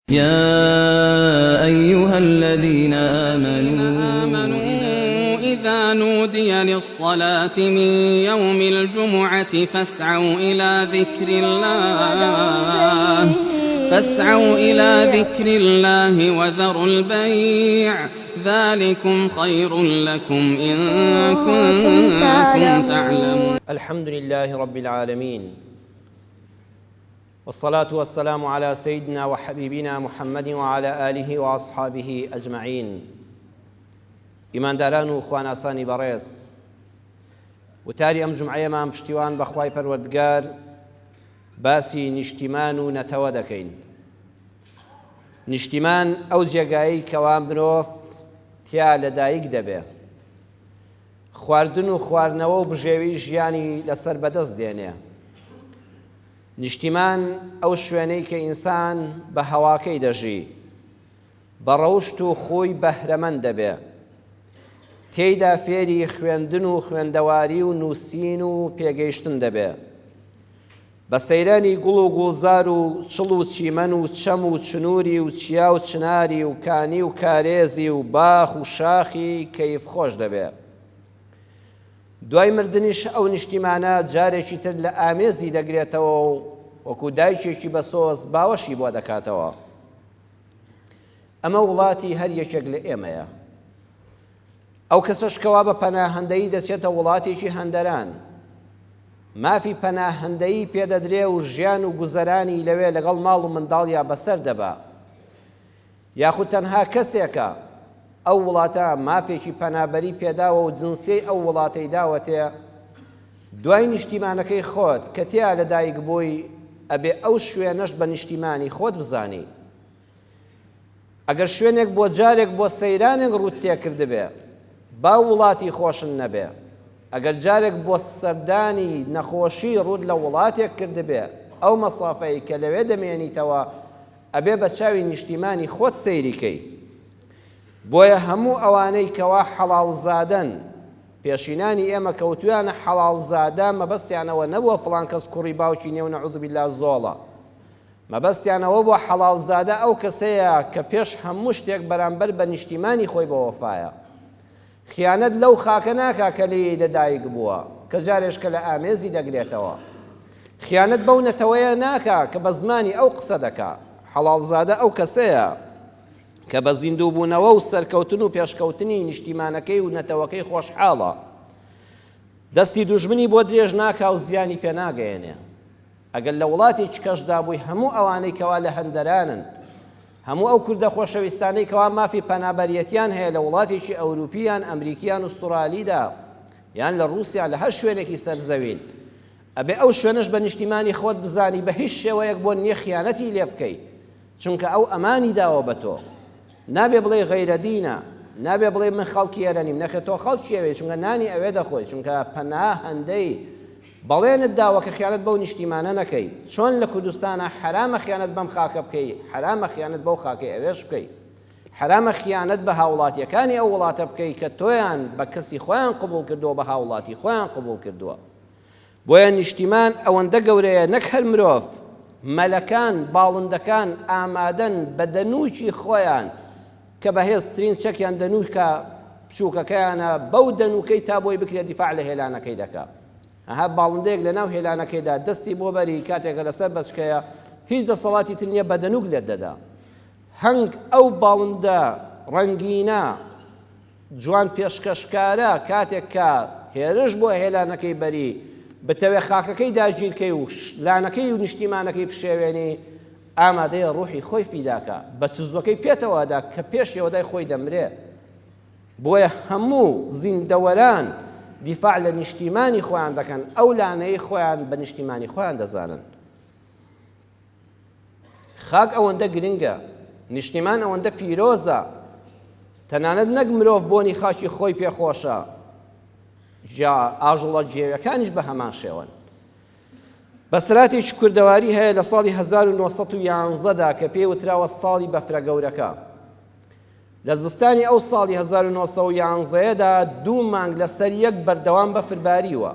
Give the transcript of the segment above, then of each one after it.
يا أيها الذين آمنوا إذا نودي للصلاة من يوم الجمعة فاسعوا إلى ذكر الله فاسعوا إلى ذكر الله وذروا البيع ذلكم خير لكم إن كنتم تعلمون. الحمد لله رب العالمين والصلاة والسلام على سيدنا وحبيبنا محمد وعلى آله وأصحابه أجمعين. ئیمانداران و خواناسانی بەڕێز، وتاری ئەم جومعەیەمان پشتیوان بە خوای پەروەردگار باسی نیشتیمان و نەتەوە دەکەین. نیشتیمان ئەو جێگایەی کەوا مرۆڤ تیا لەدایک دەبێ، خواردن و خواردنەوە و بژێوی ژیانی لەسەر بەدەست دێنێ. نیشتیمان ئەو شوێنەی کە ئینسان بە هەواکەی دەژی، بە ڕەوشت و خووی بەهرەمەند دەبێ. تێیدا فێری خوێندن و خوێندەواری و نووسین و پێگەیشتن دەبێ. بە سەیرانی گوڵ و گوڵزار و چڵ و چیمەن و چەم و چنووری و چیا و چناری و کانی و کارێزی و باخ و شاخی کەیف خۆش دەبێ. دوای مردنیش ئەو نیشتیمانە جارێکی تر لە ئامێزی دەگرێتەوە و وەکو دایکێکی بەسۆز باوەشی بۆ دەکاتەوە. ئەمە وڵاتی هەر یەکێک لە ئێمەیە. ئەو کەسەش کەوا بە پەناهەندەیی دەچێتە وڵاتێکی هەندەران، مافی پەناهەندەیی پێدەدرێ و ژیان و گوزەرانی لەوێ لەگەڵ ماڵ و منداڵیا بەسەر دەبا. یاخود تەنها کەسێکە ئەو وڵاتە مافێکی پەنابەری پێداوە و جنسیەی ئەو وڵاتەی داوەتێ، دوای نیشتیمانەکەی خۆت کە تێیا لەدایک بووی ئەبێ ئەو شوێنەش بە نیشتیمانی خۆت بزانی. ئەگەر شوێنێک بۆ جارێک بۆ سەیرانێک ڕووت تێکردبێ با وڵاتی خۆشت نەبێ، ئەگەر جارێک بۆ سەردانی نەخۆشی ڕووت لە وڵاتێک کردبێ ئەو مەسافەی کە لەوێ دەمێنیتەوە ئەبێ بە چاوی نیشتیمانی خۆت سەیری کەی. بۆیە هەموو ئەوانەی کەوا حەڵاڵزادەن، پێشینانی ئێمە کە وتویانە حەڵاڵزادە مەبەستیان ئەوە نەبووە فڵان کەس کوڕی باوکی نیە و نعوذ باللە زۆڵە. مەبەستیان ئەوە بووە حەڵاڵزادە ئەو کەسەیە کە پێش هەموو شتێک بەرامبەر بە نیشتیمانی خۆی بەوەفایە. خیانەت لەو خاکە ناکا کە لێی لە دایک بووە، کە جارێشکە لە ئامێزی دەگرێتەوە. خیانەت بەو نەتەوەیە ناکا کە بە زمانی ئەو قسە دەکا. حەڵاڵزادە ئەو کەسەیە کە بە زیندووبوونەوە و سەرکەوتن و پێشکەوتنی نیشتیمانەکەی و نەتەوەکەی خۆشحاڵە. دەستی دوژمنی بۆ درێژ ناکا و زیانی پێ ناگەیەنێ. ئەگەر لە وڵاتێکی کەشدا بووی هەموو ئەوانەی کەوا لە هەندەرانن، هەموو ئەو کوردە خۆشەویستانەی کەوا مافی پەنابەریەتیان هەیە لە وڵاتێکی ئەوروپی یان ئەمریکی یان ئوستورالیدا یان لە ڕووسیا لە هەر شوێنێکی سەر زەوین ئەبێ ئەو شوێنەش بە نیشتیمانی خۆت بزانی بە هیچ شێوەیەک بۆ نییە خیانەتی لێ بکەی چونکە ئەو ئەمانی داوە بە تۆ. نابێ بڵێی غەیرە دینە، نابێ بڵێی من خەڵکی ئێرە نیم، نەخێر تۆ خەڵکی ئەوێی چونکە نانی ئەوێ دەخۆی، چونکە پەناهەندەی، بەڵێنت داوە کە خیانەت بەو نیشتیمانە نەکەی، چۆن لە کوردستانا حەرامە خیانەت بەم خاکە بکەی، حەرامە خیانەت بەو خاکەی ئەوێش بکەی. حەرامە خیانەت بە هاوڵاتیەکانی ئەو وڵاتە بکەی کە تۆیان بە کەسی خۆیان قبوڵ کردووە، بە هاوڵاتی خۆیان قبوڵ کردووە. بۆیە نیشتیمان ئەوەندە گەورەیە نەک هەر مرۆڤ، مەلەکان، باڵندەکان ئامادەن بە دەنووکی خۆیان کە بەهێزترین چەکیان دەنووکە بچووکەکەیانە بەو دەنووکەی تا بۆی بکرێت دیفاع لە هێلانەکەی دەکا. ئەها باڵندەیەک لەناو هێلانەکەیدا دەستی بۆ بەری کاتێکە لەسەر بەچکەیە هیچ دەسەڵاتی تر نییە بە دەنووک لێت دەدا. هەنگ ئەو باڵندە ڕەنگینە جوان پێشکەشکارە کاتێک کە هێرش بۆ هێلانەکەی بەری، بتەوێ خاکەکەی داگیرکەی و لانەکەی و نیشتیمانەکەی بشێوێنی، ئامادەیە ڕوحی خۆی فیداکا، بە چزۆکەی پێتەوە ئەدا کە پێش یەوەدای خۆی دەمرێ. بۆیە هەموو زیندەوەران دیفاع لە نیشتیمانی خۆیان دەکەن، ئەو لانەی خۆیان بە نیشتیمانی خۆیان دەزانن. خاک ئەوەندە گرنگە، نیشتیمان ئەوەندە پیرۆزە، تەنانەت نەک مرۆڤ بۆنی خاکی خۆی پێخۆشە، جا ئاژەڵە گێوەکانیش بە هەمان شێوەن. بەسەراتێکی کوردەواری هەیە لە ساڵی 1911 دا کە پێی وتراوە ساڵی بەفرە گەورەکە. لە زستانی ئەو ساڵی 1911 دا دوو مانگ لەسەر یەک بەردەوام بەفر باریوە.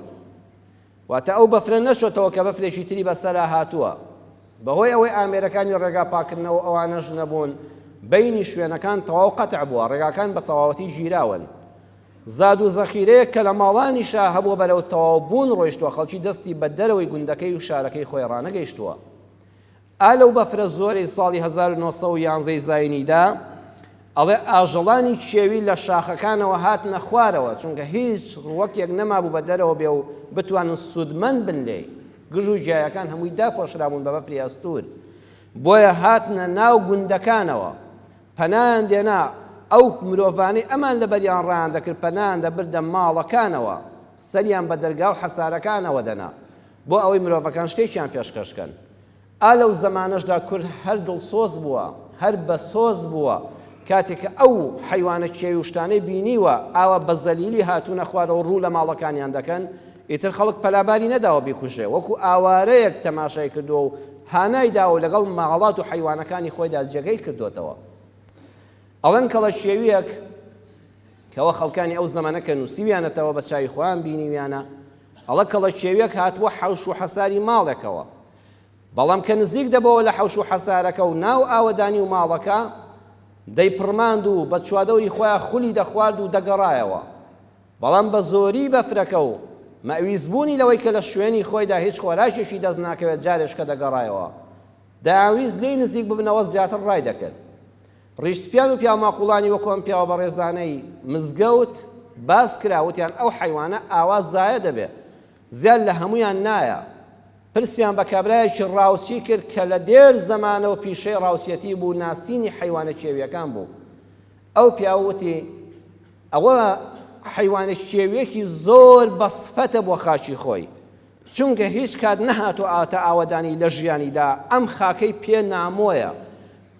واتە ئەو بەفرە نەچۆتەوە کە بەفرێکی تری بەسەرا هاتووە. بەهۆی ئەوەی ئامێرەکانی ڕێگا پاککردنەوە ئەوانەش نەبوون، بەینی شوێنەکان تەواو قەتع بووە، ڕێگاکان بە تەواوەتی گیراون. زاد و زەخیرەیەک کە لە ماڵانیشا هەبووە بەرەو تەواو بوون ڕۆیشتووە، خەڵکی دەستی بە دەرەوەی گوندەکەی و شارەکەی خۆی ڕانەگەیشتووە. ئا لەو بەفرە زۆرەی ساڵی 1911 ی زاینیدا، ئەڵێ ئاژەڵانی کێوی لە شاخەکانەوە هاتنە خوارەوە، چونکە هیچ ڕووەکێک نەمابوو بە دەرەوە بێ و بتوانن سوودمەند بن لێی. گژ و گیایەکان هەمووی داپۆشرابوون بە بەفری ئەستوور. بۆیە هاتنە ناو گوندەکانەوە. پەنایان دێنا، ئەو مرۆڤانەی ئەمان لەبەریان ڕایان دەکرد پەنایان دەبردە ماڵەکانەوە، سەریان بە دەرگا و حەسارەکانەوە دەنا، بۆ ئەوەی مرۆڤەکان شتێکیان پێشکەش کەن. ئا لەو زەمانەشدا کورد هەر دڵسۆز بووە، هەر بەسۆز بووە، کاتێ کە ئەو حەیوانە کێوی و شتانەی بینیوە ئاوا بە زەلیلی هاتوونە خوارەوە ڕوو لە ماڵەکانیان دەکەن، ئیتر خەڵک پەلاماری نەداوە بیکوژێ، وەکوو ئاوارەیەک تەماشای کردووە و هانای داوە و لەگەڵ ماڵات و حەیوانەکانی خۆیدا جێگەی کردۆتەوە. ئەڵێن کەڵەکێوییەک کەوە خەڵکانی ئەو زەمەنە کە نووسیویانەتەوە بە چاوی خۆیان بینیویانە، ئەڵە کەڵەکێویەک هاتبووە حەوش و حەساری ماڵێکەوە، بەڵام کە نزیک دەبۆوە لە حەوش و حەسارەکە و ناو ئاوەدانی و ماڵەکە، دەیپڕماند و بە چوادەوری خۆیا خولی دەخوارد و دەگەڕایەوە. بەڵام بە زۆری بەفرەکە و مەئویس بوونی لەوەی کە لە شوێنی خۆیدا هیچ خۆراکێکی دەست ناکەوێت جارێش کە دەگەڕایەوە دەیانویست لێی نزیک ببنەوە زیاتر ڕایدەکرد. ڕیش سپیان و پیاوماقوڵانی وەکو ئەم پیاوە بەڕێزانەی مزگەوت باس کرا وتیان ئەو حەیوانە ئاوا زایە دەبێ زیاد لە هەموویان نایە. پرسیان بە کابرایەکی ڕاوچی کرد کە لە دێر زەمانەوە پیشەی ڕاوچیەتی بوو ناسینی حەیوانە کێویەکان بوو. ئەو پیاوە وتی ئەوە حەیوانە کێویەکی زۆر بەسفەتە بۆ خاکی خۆی چونکە هیچ کات نەهاتووەتە ئاوەدانی لە ژیانیدا ئەم خاکەی پێ نامۆیە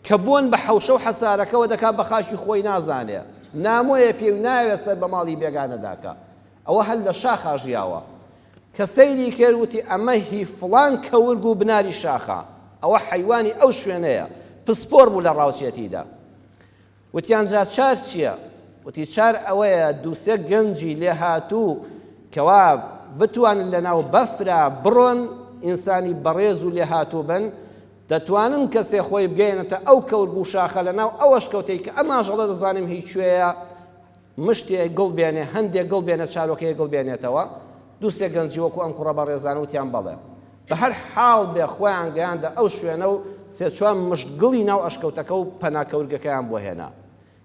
کە بۆن بە حەوشە و حەسارەکەوە دەکات بە خاکی خۆی نازانێ نامۆیە پێی و نایەوێت سەر بە ماڵی بێگانەدا کە ئەوە هەر لە شاخا ژیاوە کە سەیری کرد وتی ئەمە هی فڵان کەورگ و بناری شاخە ئەوە حەیوانی ئەو شوێنەیە پسپۆر بوو لە ڕاوچێتیدا وتیان جا چار چییە؟ وتی چار ئەوەیە دووسێ گەنجی لێهاتوو کەوا بتوانن لەناو بەفرا بڕۆن ئینسانی بەڕێز و لێهاتوو بن دەتوانن کەسێ خۆی بگەیەنێتە ئەو کەورگ و شاخە لەناو ئەو ئەشکەوتەی کە ئەم ئاژەڵە دەزانم هی کوێیە مشتێ گوڵ بێنێ هەندێک گوڵ بێنە چارۆکەیە گوڵ بێنێتەوە دووسێ گەنجی وەکو ئەم کوڕە بەڕێزانە وتیان بەڵێ بە هەر حاڵ بێ خۆیان گەیاندە ئەو شوێنە و سێ چوار مشت گڵی ناو ئەشکەوتەکە و پەنا کەورگەکەیان بۆ هێنا.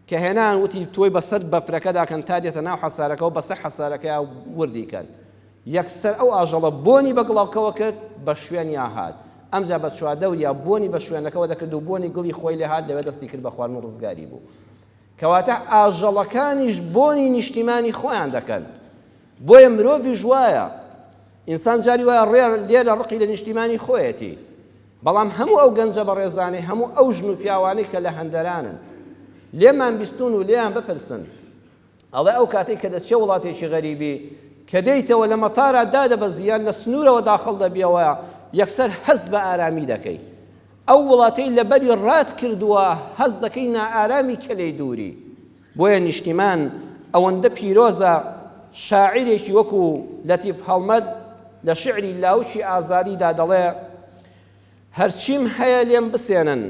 کە هێنایان وتی تۆی بەسەر بەفرەکەدا کەن تا دێتە ناو حەسارەکە و بەسەر حەسارەکەیا وردی کەن. یەکسەر ئەو ئاژەڵە بۆنی بە گڵاوکەوە کرد بە شوێنیا هات. ئەمجا بە چواردەوریا بۆنی بە شوێنەکەوە دەکرد و بۆنی گڵی خۆی لێ هات لەوێ دەستی کرد بە خواردن و ڕزگاری بوو. کەواتە ئاژەڵەکانیش بۆنی نیشتیمانی خۆیان دەکەن. بۆیە مرۆڤیش وایە. ئینسان جاری وایە ڕێ لێرە ڕقی لە نیشتیمانی خۆیەتی بەڵام هەموو ئەو گەنجە بەڕێزانەی هەموو ئەو ژن و پیاوانەی کە لە هەندەرانن لێمان بیستون و لێیان بپرسن ئەڵێ ئەو کاتێک کە دەچێ وڵاتێکی غەریبی کە دێیتەوە لە مەتارا دادەبەزی یان لە سنوورەوە داخڵ دەبیەوە یەکسەر هەست بە ئارامی دەکەی ئەو وڵاتەی لەبەری ڕات کردووە هەست دەکەی نائارامی کە لێی دووری بۆیە نیشتیمان ئەوەندە پیرۆزە شاعیرێکی وەکو لەتیف هەڵمەت لە شیعری لاوکی ئازادیدا دەڵێ، هەرچیم هەیە لێم بسێنن،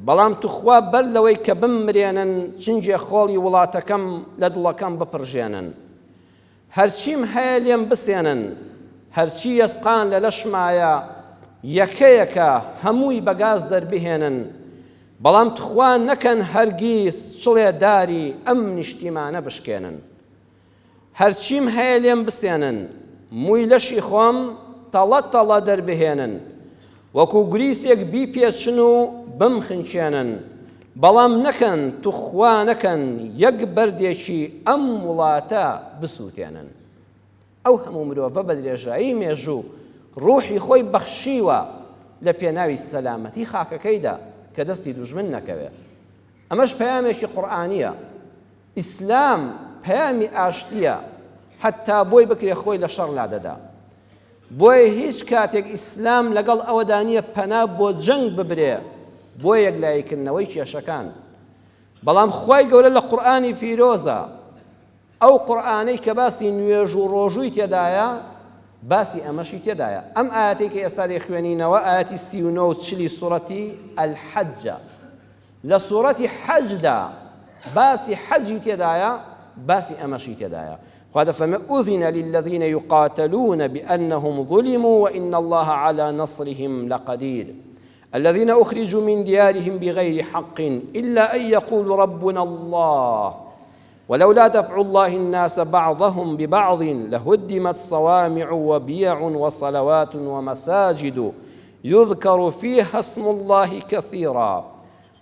بەڵام توخوا بەر لەوەی کە بممرێنن چنگێ خۆڵی وڵاتەکەم لە دڵەکەم بپڕژێنن. هەرچیم هەیە لێم بسێنن، هەرچی یەسقان لە لەشمایە یەکەیەکە هەمووی بە گاز دەربهێنن، بەڵام تخوا نەکەن هەرگیز چڵێ داری ئەم نیشتیمانە بشکێنن. هەرچیم هەیە لێم بسێنن، مووی لەشی خۆم تەڵە تەڵە دەربهێنن، وەکو گوریسێک بیپێچن و بمخنکێنن، بەڵام نەکەن توخوا نەکەن یەک بەردێکی ئەم وڵاتە بسووتێنن. ئەو هەموو مرۆڤە بە درێژایی مێژوو ڕوحی خۆی بەخشیوە لە پێناوی سەلامەتی خاکەکەیدا کە دەستی دوژمن نەکەوێ. ئەمەش پەیامێکی قورئانییە. ئیسلام پەیامی ئاشتییە، حەتتا بۆی بکرێ خۆی لە شەڕ لادەدا. بۆیە هیچ کاتێک ئیسلام لەگەڵ ئەوەدا نییە پەنا بۆ جەنگ ببرێ بۆ یەکلاییکردنەوەی کێشەکان. بەڵام خوای گەورە لە قورئانی پیرۆزە، ئەو قورئانەی کە باسی نوێژ و ڕۆژووی تێدایە، باسی ئەمەشی تێدایە. ئەم ئایەتەی کە ئێستا دەیخوێنینەوە ئایەتی 39 و چلی سوڕەتی الحجە. لە سوڕەتی حەجدا باسی حەجی تێدایە، باسی ئەمەشی تێدایە. خوا دەفەرمێ أذن للذين يقاتلون بأنهم ظلموا وإن الله على نصرهم لقدير الذين أخرجوا من ديارهم بغير حق إلا أن يقولوا ربنا الله ولولا دفع الله الناس بعضهم ببعض لهدمت صوامع وبيع وصلوات ومساجد يذكر فيها اسم الله كثيرا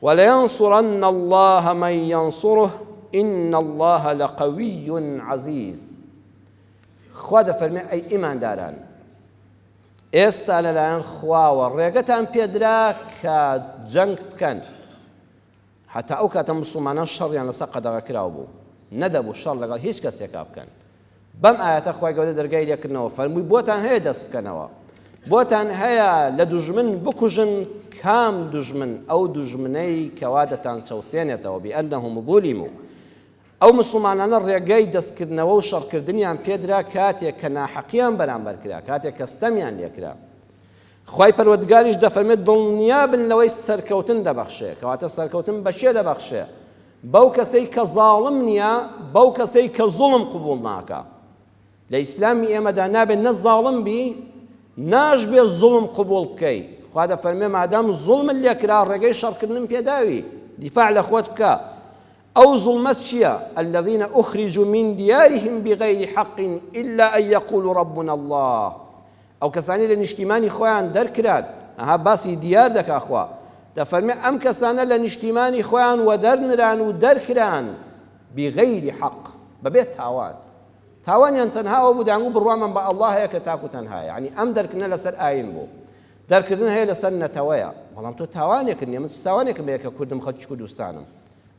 ولينصرن الله من ينصره إن الله لقوي عزيز. خوا دەفەرمێ ئەی ئیمانداران ئێستا لەلایەن خواوە ڕێگەتان پێدرا کە جەنگ بکەن هەتا ئەو کاتە موسڵمانان شەڕیان لەسەر قەدەغە کراو بوو، نەدەبوو شەڕ لەگەڵ هیچ کەسێکا بکەن. بەم ئایەتە خوای گەورە دەرگای لێکردنەوە فەرمووی بۆتان هەیە دەست بکەنەوە، بۆتان هەیە لە دوژمن بکوژن، کام دوژمن؟ ئەو دوژمنەی کەوا دەتانچەوسێنێتەوە، بأنهم ظلموا. ئەو موسڵمانانە ڕێگای دەستکردنەوە و شەڕکردنیان پێدرا کاتێک کە ناحەقیان بەرامبەر کرا، کاتێک کە ستەمیان لێکرا. خوای پەروەردگاریش دەفەرمێت دڵنیابن لەوەی سەرکەوتن دەبەخشێ، کەواتە سەرکەوتن بە کێ دەبەخشێ؟ بەو کەسەی کە زاڵم نییە، بەو کەسەی کە زوڵم قبوڵ ناکا. لە ئیسلامی ئێمەدا نابێت نە زاڵم بی، ناشبێ زوڵم قبوڵ بکەی. خوا دەفەرمێ مادام زوڵمت لێکرا ڕێگەی شەڕکردنم پێداوی، دیفاع لە خۆت بکە. ئەو زوڵمە چییە؟ الذین اخرجوا من دیارهم بغیر حق الا ان یقولوا ربنا الله. ئەو کەسانەی لە نیشتیمانی خۆیان دەرکران، ئەها باسی دیار دەکا خوا دەفەرمێ ئەم کەسانە لە نیشتیمانی خۆیان وەدەرنران و دەرکران بغیر حق بەبێ تاوان، تاوانیان تەنها ئەوە بوو دەیانگوت بڕوامان بە ئەڵڵا هەیە کە تاک و تەنهایە، یعنی ئەم دەرکردنە لەسەر ئاین بوو، دەرکردن هەیە لەسەر نەتەوەیە، بەڵام تۆ تاوانێکت نییە، من چ تاوانێکم هەیە کە کوردم خەڵکی کوردستانم،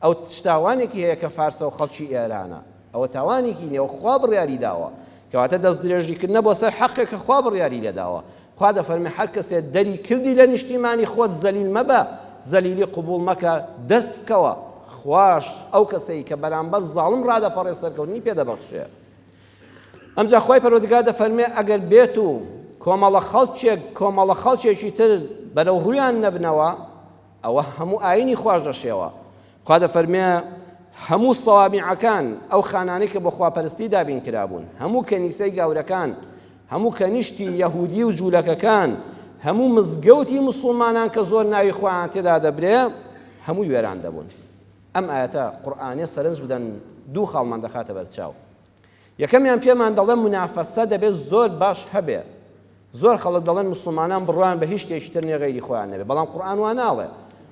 ئەو چ تاوانێکی هەیە کە فارسە و خەڵکی ئێرانە؟ ئەوە تاوانێکی نییە و خوا بڕیاری داوە. کەواتە دەستدرێژیکردنە بۆ سەر حەقێک کە خوا بڕیاری لێداوە. خوا دەفەرمێ هەر کەسێ دەری کردی لە نیشتیمانی خۆت زەلیل مەبە، زەلیلی قبوڵ مەکە، دەست بکەوە. خواش ئەو کەسەی کە بەرامبەر زاڵم ڕادەپەڕێ سەرکەوتنی پێ دەبەخشێ. ئەمجا خوای پەروەردگار دەفەرمێ ئەگەر بێت و کۆمەڵە خەڵکێک کۆمەڵە خەڵکێکی تر بەرەو ڕوویان نەبنەوە، ئەوە هەموو ئاینی خواش دەشێوە. خوا دەفەرمێ، هەموو سەوامیعەکان، ئەو خانانەی کە بۆ خواپەرستی دابین کرابوون، هەموو کەنیسەی گاورەکان، هەموو کەنیشتی یەهودی و جوولەکەکان، هەموو مزگەوتی موسڵمانان کە زۆر ناوی خوایان تێدا دەبرێ، هەمووی وێران دەبوون. ئەم ئایەتە قورئانیە سەرنج بدەن دوو خاڵمان دەخاتە بەرچاو. یەکەمیان پێمان دەڵێ مونافەسە دەبێت زۆر باش هەبێ. زۆر خەڵک دەڵێن موسڵمانان بڕوایان بە هیچ شتێکی تر نیە غەیری خۆیان نەبێ، بەڵام قورئان وا ناڵێ.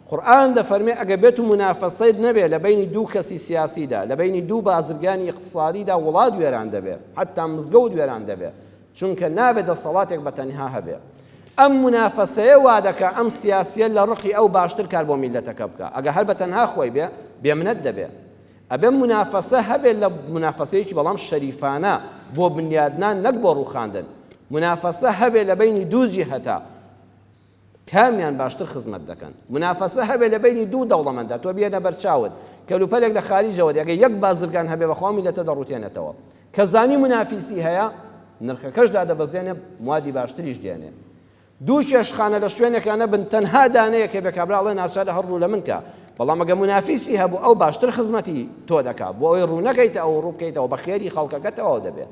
قورئان دەفەرمێ ئەگەر بێت و مونافەسەت نەبێ لە بەینی دوو کەسی سیاسیدا، لە بەینی دوو بازرگانی ئیقتسادیدا وڵات وێران دەبێ، حەتتا مزگەوت وێران دەبێ، چونکە نابێ دەسەڵاتێک بە تەنها هەبێ. ئەم مونافەسەیە وا دەکا ئەم سیاسیە لە ڕقی ئەو باشتر کار بۆ میللەتەکە بکا. ئەگەر هەر بە تەنها خۆی بێ، بێمنەت دەبێ. ئەبێ مونافەسە هەبێت لە مونافەسەیەکی بەڵام شەریفانە بۆ بنیادنان نەک بۆ ڕووخاندن، مونافەسە هەبێ لە بەینی دوو جیهەتا کامیان باشتر خزمەت دەکەن، مونافەسە هەبێ لە بەینی دوو دەوڵەمەندا، تۆ بیێنە بەرچاوت کەلوپەلێک لە خاریجەوە دێ ئەگەر یەک بازرگان هەبێ بەخوا میللەتە دەڕوتێنێتەوە، کە زانی مونافیسی هەیە نرخەکەش دادەبەزێنێ موادی باشتریش دێنێ. دوو چێشتخانە لە شوێنێکا نەبن تەنها دانەیەک هەبێ کابرا ئەڵێ ناچارە هەر ڕوو لە من کا بەڵام ئەگە مونافیسی هەبوو ئەو باشتر خزمەتی تۆ دەکا بۆ ئەوەی ڕوو نەکەیتە ئەو ڕوو بکەیتەوە بە خێری خەڵکەکە تەواو دەبێ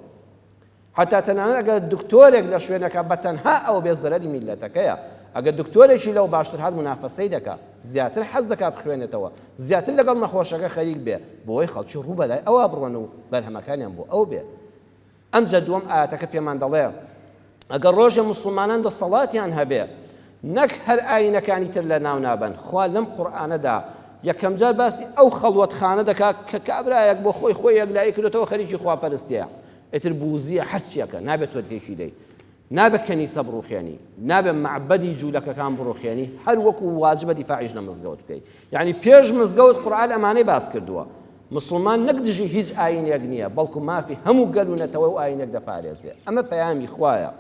حتا تەنانەت ئەگەر دکتۆرێک لە شوێنەکە بە تەنها ئەو بێ زەرەری میللەتەکەیە ئەگەر دکتۆرێکی لەو باشتر هات مونافەسەی دەکا زیاتر حەز دەکا بخوێنێتەوە زیاتر لەگەڵ نەخۆشەکە خەریک بێ بۆی خەڵکی ڕوو بەلای ئەوە بڕۆن و بەرهەمەکانیان بۆ ئەو بێ ئەمجا دووەم ئایەتەکە پێمان دەڵێ ئەگەر ڕۆژێ موسڵمانان دەسەڵاتیان هەبێ نەک هەر ئاینەکانی تر لە ناو نابەن خوا لەم قورئانەدا یەکەم جار باسی ئەو خەڵوەتخانە دەکات کە کابرایەک بۆ خۆی خۆی یەکلایی کردێتەوە خەریکی خواپەرستیە ئیتر بوزیە هەرچیەکە نابێت تۆ تێکی دەی نابێت کەنیسە بڕوخێنی، نابێت مەعبەدی جوولەکەکان بڕوخێنی، هەر وەکو واجبە دیفاعیش لە مزگەوت بکەی. یەعنی پێش مزگەوت قورئان ئەمانەی باس کردووە. موسڵمان نەک دژی هیچ ئایینێک نییە، بەڵکو مافی هەموو گەل و نەتەوە و ئایینێک دەپارێزێ. ئەمە پەیامی خوایە.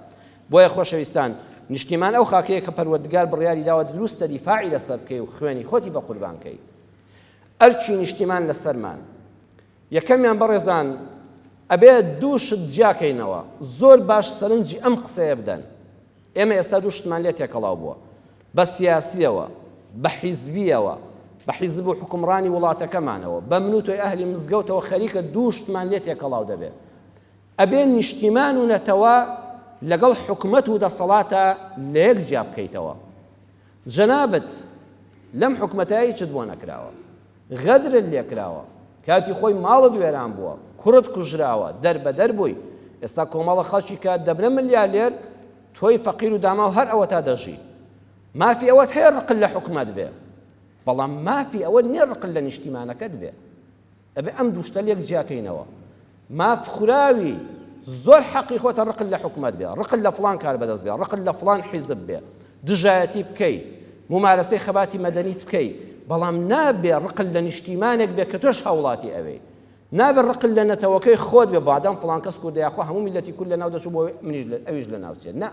بۆیە خۆشەویستان، نیشتیمان ئەو خاکەیە کە پەروەردگار بڕیاری داوە دروستە دیفاعی لەسەر بکەی و خوێنی خۆتی بە قوربان کەی. ئەرکی نیشتیمان لەسەرمان. یەکەمیان بەڕێزان. ئەبێ دوو شت جیاکەینەوە، زۆر باش سەرنجی ئەم قسەیە بدەن. ئێمە ئێستا دوو شتمان لێ تێکەڵاو بووە، بە سیاسییەوە، بە حیزبییەوە، بە حیزب و حوکمڕانی وڵاتەکەمانەوە، بە من و تۆی ئەهلی مزگەوتەوە خەریکە دوو شتمان لێ تێکەڵاو دەبێ. ئەبێ نیشتیمان و نەتەوە لەگەڵ حکومەت و دەسەڵاتە لە یەک جیا بکەیتەوە. جەنابت لەم حکومەتە هیچت بۆ نەکراوە. غەدرت لێکراوە. کاتی خۆی ماڵت وێران بووە، کوڕت کوژراوە، دەربەدەر بووی. ئێستا کۆمەڵە خەڵکی کە دەبنە ملیالێر، تۆی فەقیر و داماو هەر ئەوەتا دەژی. مافی ئەوەت هەیە ڕقت لە حکومەت بێ، بەڵام مافی ئەوەت نییە ڕقت لە نیشتیمانەکەت بێ. ئەبێ ئەم دوو شتە لێک جیاکەینەوە. ماف خوراوی زۆر حەقی خۆتە ڕقت لە حکومەت بێ، ڕقت لە فڵان کاربەدەست بێ، ڕقت لە فڵان حیزب بێ، دژایەتی بکەی، مومارەسەی خەباتی مەدەنیت بکەی، بەڵام نابێ ڕقت لە نیشتیمانێک بێ کە تۆش هاوڵاتی ئەوێی. نابێ ڕقت لە نەتەوەکەی خۆت بێ بادام فڵان کەس کوردە یاخوا هەموو میللەتی کورد لەناو دەچوو بۆ منیش ئەویش لەناو چێ. نا،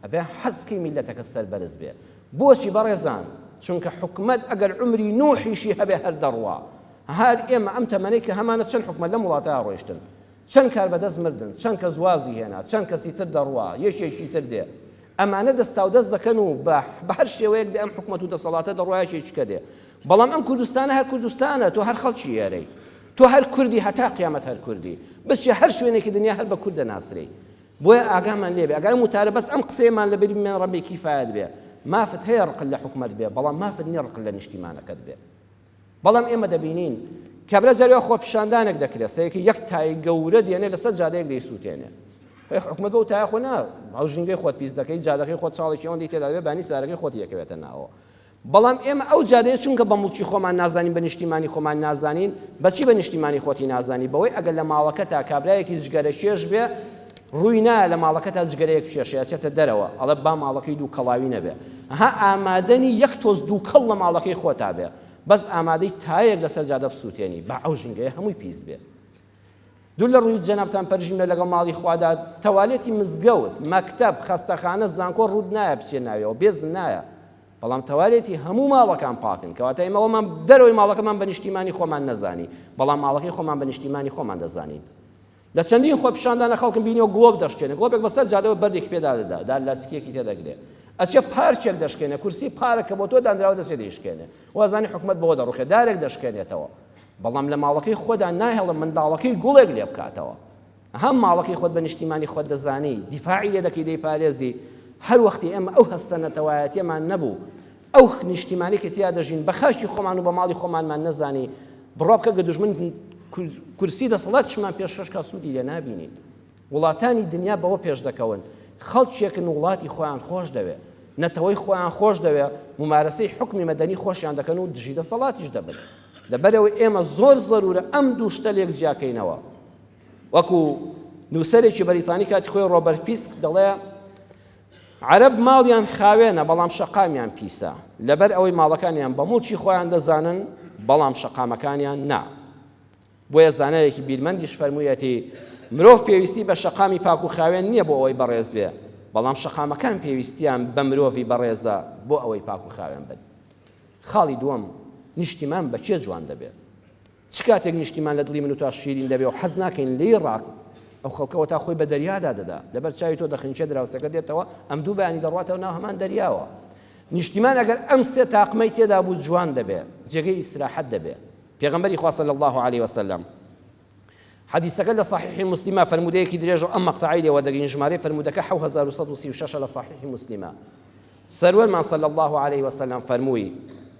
ئەبێ حەز بکەی میللەتەکەت سەربەرز بێ. بۆچی بەڕێزان؟ چونکە حکومەت ئەگەر عومری نوحیشی هەبێ هەر دەڕوا. هەر ئێمە ئەم تەمەنەی کە هەمانە چەند حکومەت لەم وڵاتە ڕۆیشتن، چەند کاربەدەست مردن، چەند کەس وازی هێنا، چەند کەسی تر دەڕوا، یەکێکی تر دێ. ئەمانە دەستاودەست دەکەن و بە هەر شێوەیەک بێ ئەم حکومەت و دەسەڵاتە دەڕوا یەکێکی کە دێ. بەڵام ئەم کوردستانە هەر کوردستانە، تۆ هەر خەڵکی ئێرەی. تۆ هەر کوردی هەتا قیامەت هەر کوردی. بچیە هەر شوێنێکی دنیا هەر بە کورد دەناسرێی. بۆیە ئاگامان لێ بێ ئەگەر ئەم وتارە بەس ئەم قسەیەمان لەبیر بمێنێ ڕەبی کیفایەت بێ. مافت هەیە ڕقت لە حکومەت بێ، بەڵام مافت نییە ڕقت لە نیشتیمانەکەت بێ. بەڵام ئێمە دەبینین کابرا جاری وا خۆپیشاندانێک دەکرێت سەیەکی یەک تای گەورە دێنێ لەسەر جادەیەک دەیسووتێنێ هەی حکومەت بەو تایە خۆ نا ئەو ژینگەی خۆت پیس دەکەی جادەکەی خۆت چاڵێکی ئەوەندەی تێدا دەبێ بانی سارەکەی خۆت یەکەوێتە ناوەوە بەڵام ئێمە ئەو جادەیە چونکە بە موڵکی خۆمان نازانین بە نیشتیمانی خۆمان نازانین بەچی بە نیشتیمانی خۆتی نازانی بەوەی ئەگەر لە ماڵەکەتا کابرایەکی جگەرە کێش بێ ڕووی نایە لە ماڵەکەتا جگەرەیەک بکێشێ ئەچێتە دەرەوە ئەڵێ با ماڵەکەی دووکەڵاوی نەبێ ها ئامادەنی یەک تۆز دووکەڵ لە ماڵەکەی خۆتا بێ بەس ئامادەی تایەک لەسەر جادە بسووتێنی با ئەو ژینگەیە هەمووی پیس بێ دوور لە ڕووی جەنابتان پەرژین بێ لەگەڵ ماڵی خوادا تەوالێتی مزگەوت مەکتەب خەستەخانە زانکۆ ڕووت نایە بچێ ناویەوە بێزن نایە بەڵام تەوالێتی هەموو ماڵەکان پاکن کەواتە ئێمە ئەومان دەرەوەی ماڵەکەمان بە نیشتیمانی خۆمان نەزانی بەڵام ماڵەکەی خۆمان بە نیشتیمانی خۆمان دەزانین لە چەندین خۆپیشاندانە خەڵکم بینیوە گڵۆپ دەشکێنێ، گڵۆپێک بەسەر جادەوە بەردێکی پێدا دەدا، دار لاستیکیەکی تێدەگرێ، ئەچێ پارکێک دەشکێنێ، کورسی پارک کە بۆ تۆ دانراوە دەچێ دەیشکێنێ، وازانی حکومەت بەوە دەڕوخێ، دارێک دەشکێنێتەوە، بەڵام لە ماڵەکەی خۆدا ناهێڵێ منداڵەکەی گوڵێک لێ بکاتەوە. هەم ماڵەکەی خۆت بە نیشتیمانی خۆت دەزانی، دیفاعی لێ دەکەی دەیپارێزی، هەر وەختی ئێمە ئەو هەستە نەتەوایەتیەمان نەبوو، ئەو نیشتیمانەی کە تیا دەژین بە خاکی خۆمان و بە ماڵی خۆمانمان نەزانی، بڕوا بکە گە دوژمن کورسی دەسەڵاتیشمان پێشکەش کا سوودی لێ نابینین. وڵاتانی دنیا بەوە پێش دەکەون خەڵکێکن وڵاتی خۆیان خۆش دەوێ، نەتەوەی خۆیان خۆش دەوێ، مومارەسەی حوکمی مەدەنی خۆشیان دەکەن و دژی دەسەڵاتیش دەبن. لەبەرئەوەی ئێمە زۆر زەرورە ئەم دوو شتە لێک جیاکەینەوە. وەکو نووسەرێکی بەریتانی کاتی خۆی ڕۆبەر فیسک دەڵێ عەرەب ماڵیان خاوێنە بەڵام شەقامیان پیسە، لەبەر ئەوەی ماڵەکانیان بە موڵکی خۆیان دەزانن بەڵام شەقامەکانیان نا. بۆیە زانایەکی بیرمەندیش فەرموویەتی مرۆڤ پێویستی بە شەقامی پاک و خاوێن نییە بۆ ئەوەی بەڕێز بێ، بەڵام شەقامەکان پێویستیان بە مرۆڤی بەڕێزە بۆ ئەوەی پاک و خاوێن بن. خاڵی دووەم، نیشتیمان بە کێ جوان دەبێ؟ چ کاتێک نیشتیمان لە دڵی من و تۆ شیرین دەبێ و حەز ناکەین لێی ڕاک ئەو خەڵکەوە تا خۆی بە دەریادا دەدا لەبەر چاوی تۆ دەخنکێ دراوسێکە دێتەوە ئەم دوو بەیانی دەڕواتەوە ناو هەمان دەریاوە نیشتیمان ئەگەر ئەم سێ تاقمەی تێدا بوو جوان دەبێ جێگەی ئیسراحەت دەبێ پێغەمبەری خوا صلی الله علیه وسلم حەدیسەکە لە صحیحی مسلمە فەرموودەیەکی درێژ و ئەم مەقتەعەی لێ وەردەگرین ژمارەی فەرموودەکە 7136 لە صحیحی مسلمە سەروەرمان صلی اللە علیه وسلم فەرمووی،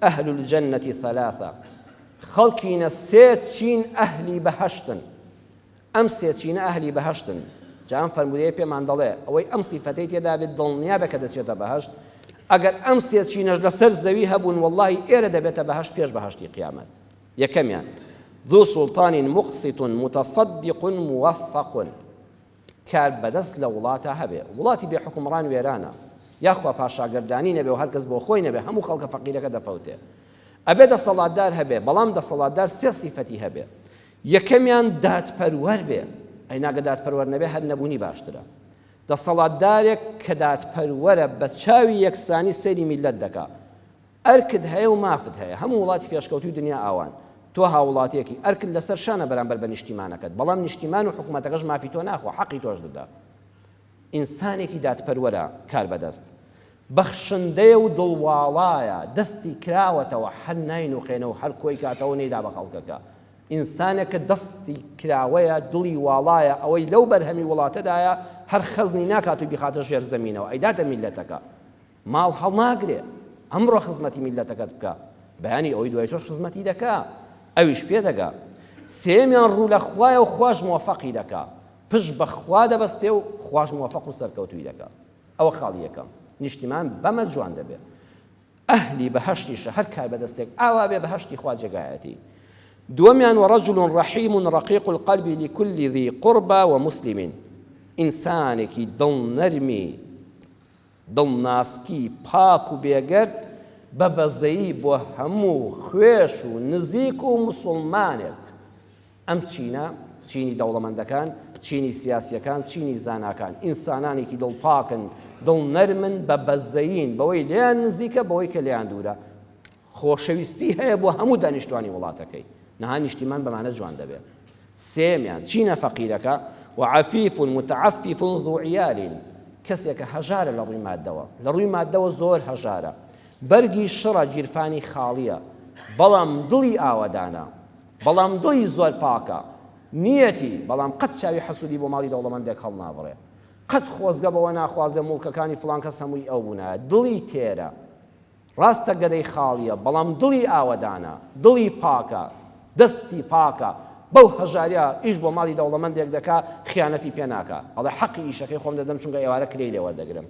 اهل الجنە ثلاثە، خەڵکینە سێ چین ئەهلی بەهەشتن، ئەم سێ چینە ئەهلی بەهەشتن، جا ئەم فەرموودەیە پێمان دەڵێ ئەوەی ئەم سیفەتەی تێدا بێت دڵنیا بێ کە دەچێتە بەهەشت، ئەگەر ئەم سێ چینەش لەسەر زەوی هەبوون وەڵڵاهی ئێرە دەبێتە بەهەشت پێش بەهەشتی قیامەت. یەکەمیان، ذو سلطان مقسط متصدق موفق، کار بەدەست لە وڵاتا هەبێ. وڵاتی بێ حوکمڕان وێرانە. یاخوا پاشاگەردانی نەبێ و هەرکەس بۆ خۆی نەبێ هەموو خەڵکە فەقیرەکە دەفەوتێ. ئەبێ دەسەڵاتدار هەبێ بەڵام دەسەڵاتدار سێ سیفەتی هەبێ. یەکەمیان دادپەروەر بێ. ئەی ناگە دادپەروەر نەبێ هەر نەبوونی باشترە. دەسەڵاتدارێک کە دادپەروەرە بە چاوی یەکسانی سەیری میللەت دەکا. ئەرکت هەیە و مافت هەیە. هەموو وڵاتی پێشکەوتووی دنیا ئاوان. تۆ هاووڵاتیەکی، ئەرکت لەسەر شانە بەرامبەر بە نیشتیمانەکەت، بەڵام نیشتیمان و حکومەتەکەش مافی تۆ ناخوا، حەقی تۆش دەدا. ئینسانێکی دادپەروەرە کاربەدەست. بەخشندەیە و دڵواڵایە، دەستی کراوەتەوە، هەر ناینوقێنێ و هەر کۆی کاتەوە و نەیدا بە خەڵکەکە. ئینسانێکە دەستی کراوەیە، دڵی واڵایە، ئەوەی لەو بەرهەمی وڵاتەدایە هەر خەزنی ناکات و بیخاتە ژێر زەمینەوە، ئەیداتە میللەتەکە. ماڵ هەڵناگرێ. ئەمڕۆ خزمەتی میللەتەکەت بکە، بەیانی ئەوەی دوای تۆش خزمەتی دەکا، ئەویش پێ دەگا. سێیەمیان ڕوو لە خوایە و خواش مۆفەقی دەکا. پشت بە خوا دەبەستێ و خواش مۆفەق و سەرکەوتووی دەکا. ئەوە خاڵی یەکەم. نیشتیمان بەمە جوان دەبێ. ئەهلی بەهەشتیشە هەر کاربەدەستێک ئاوا بێ بەهەشتی خوا جێگایەتی. دووەمیان ورجل رحیم رقیق القلب لكل ذی قربى ومسلم ئینسانێکی دڵنەرمی دڵناسکی پاک و بێگەرد بە بەزەیی بۆ هەموو خوێش و نزیک و موسڵمانێک. ئەم چینە، چینی دەوڵەمەندەکان، چینی سیاسیەکان، چینی زاناکان، ئینسانانێکی دڵپاکن، دڵنەرمن، بە بەزەیین، بەوەی لێیان نزیکە، بەوەی کە لێیان دوورە. خۆشەویستی هەیە بۆ هەموو دانیشتوانی وڵاتەکەی. نها نیشتیمان بەمانە جوان دەبێ. سێیەمیان، چینە فەقیرەکە، وعفیف متعفف ذو عیال، کەسێکە هەژارە لە ڕووی ماددەوە، لە ڕووی ماددەوە زۆر هەژارە، بەرگی شڕە، گیرفانی خاڵییە، بەڵام دڵی ئاوەدانە، بەڵام دڵی زۆر پاکە، نییەتی، بەڵام قەت چاوی حەسوودی بۆ ماڵی دەوڵەمەندێک هەڵنابڕێ، قەت خۆزگە بەوە ناخوازێ موڵکەکانی فڵان کەس هەمووی ئەو بوونایە، دڵی تێرە. ڕاستە گەدەی خاڵیە بەڵام دڵی ئاوەدانە، دڵی پاکە، دەستی پاکە، بەو هەژاریە ئیش بۆ ماڵی دەوڵەمەندێک دەکا خیانەتی پێ ناکا، ئەڵێ حەقی ئیشەکەی خۆم دەدەم چونکە ئێوارە کرێی لێ وەردەگرم.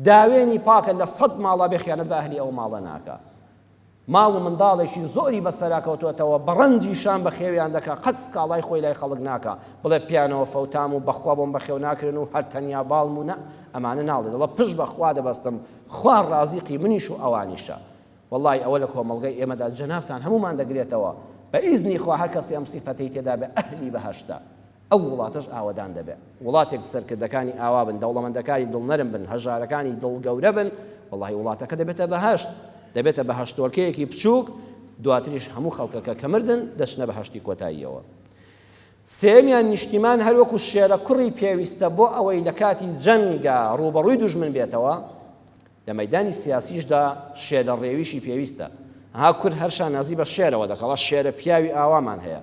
داوێنی پاکە لە سەد ماڵا بێ خیانەت بە ئەهلی ئەو ماڵە ناکا. ماڵ و منداڵێکی زۆری بەسەرا کەوتۆتەوە بە ڕەنجی شان بەخێویان دەکا قەت سکاڵای خۆی لای خەڵک ناکا بڵێ پیانەوە فەوتام و بەخوا بۆم بەخێو ناکرێن و هەر تەنیا باڵم و نا ئەمانە ناڵێ دەڵێ پشت بە خوا دەبەستم خوا ڕازیقی منیش و ئەوانیشە وەڵای ئەوە لە کۆمەڵگەی ئێمەدا جەنابتان هەموومان دەگرێتەوە بە ئیزنی خوا هەر کەسێ ئەم سیفەتەی تێدا بێ ئەهلی بەهەشتە ئەو وڵاتەش ئاوەدان دەبێ وڵاتێک سەرکردەکانی ئاوا بن دەوڵەمەندەکانی دڵنەرم بن هەژارەکانی دڵ گەورە بن وەڵاهی وڵاتەکە دەبێتە بەهەشت دەبێتە بەهەشتۆلکەیەکی بچووک دواتریش هەموو خەڵکەکە کە مردن دەچنە بەهەشتی کۆتاییەوە سێیەمیان نیشتیمان هەر وەکو شێرە کوڕی پێویستە بۆ ئەوەی لە کاتی جەنگا ڕووبەڕووی دوژمن بێتەوە، لە مەیدانی سیاسیشدا شێرە ڕێویشی پێویستە. ها کورد هەر شانازی بە شێرەوە دەکا، ئەڵێ شێرە پیاوی ئاوامان هەیە.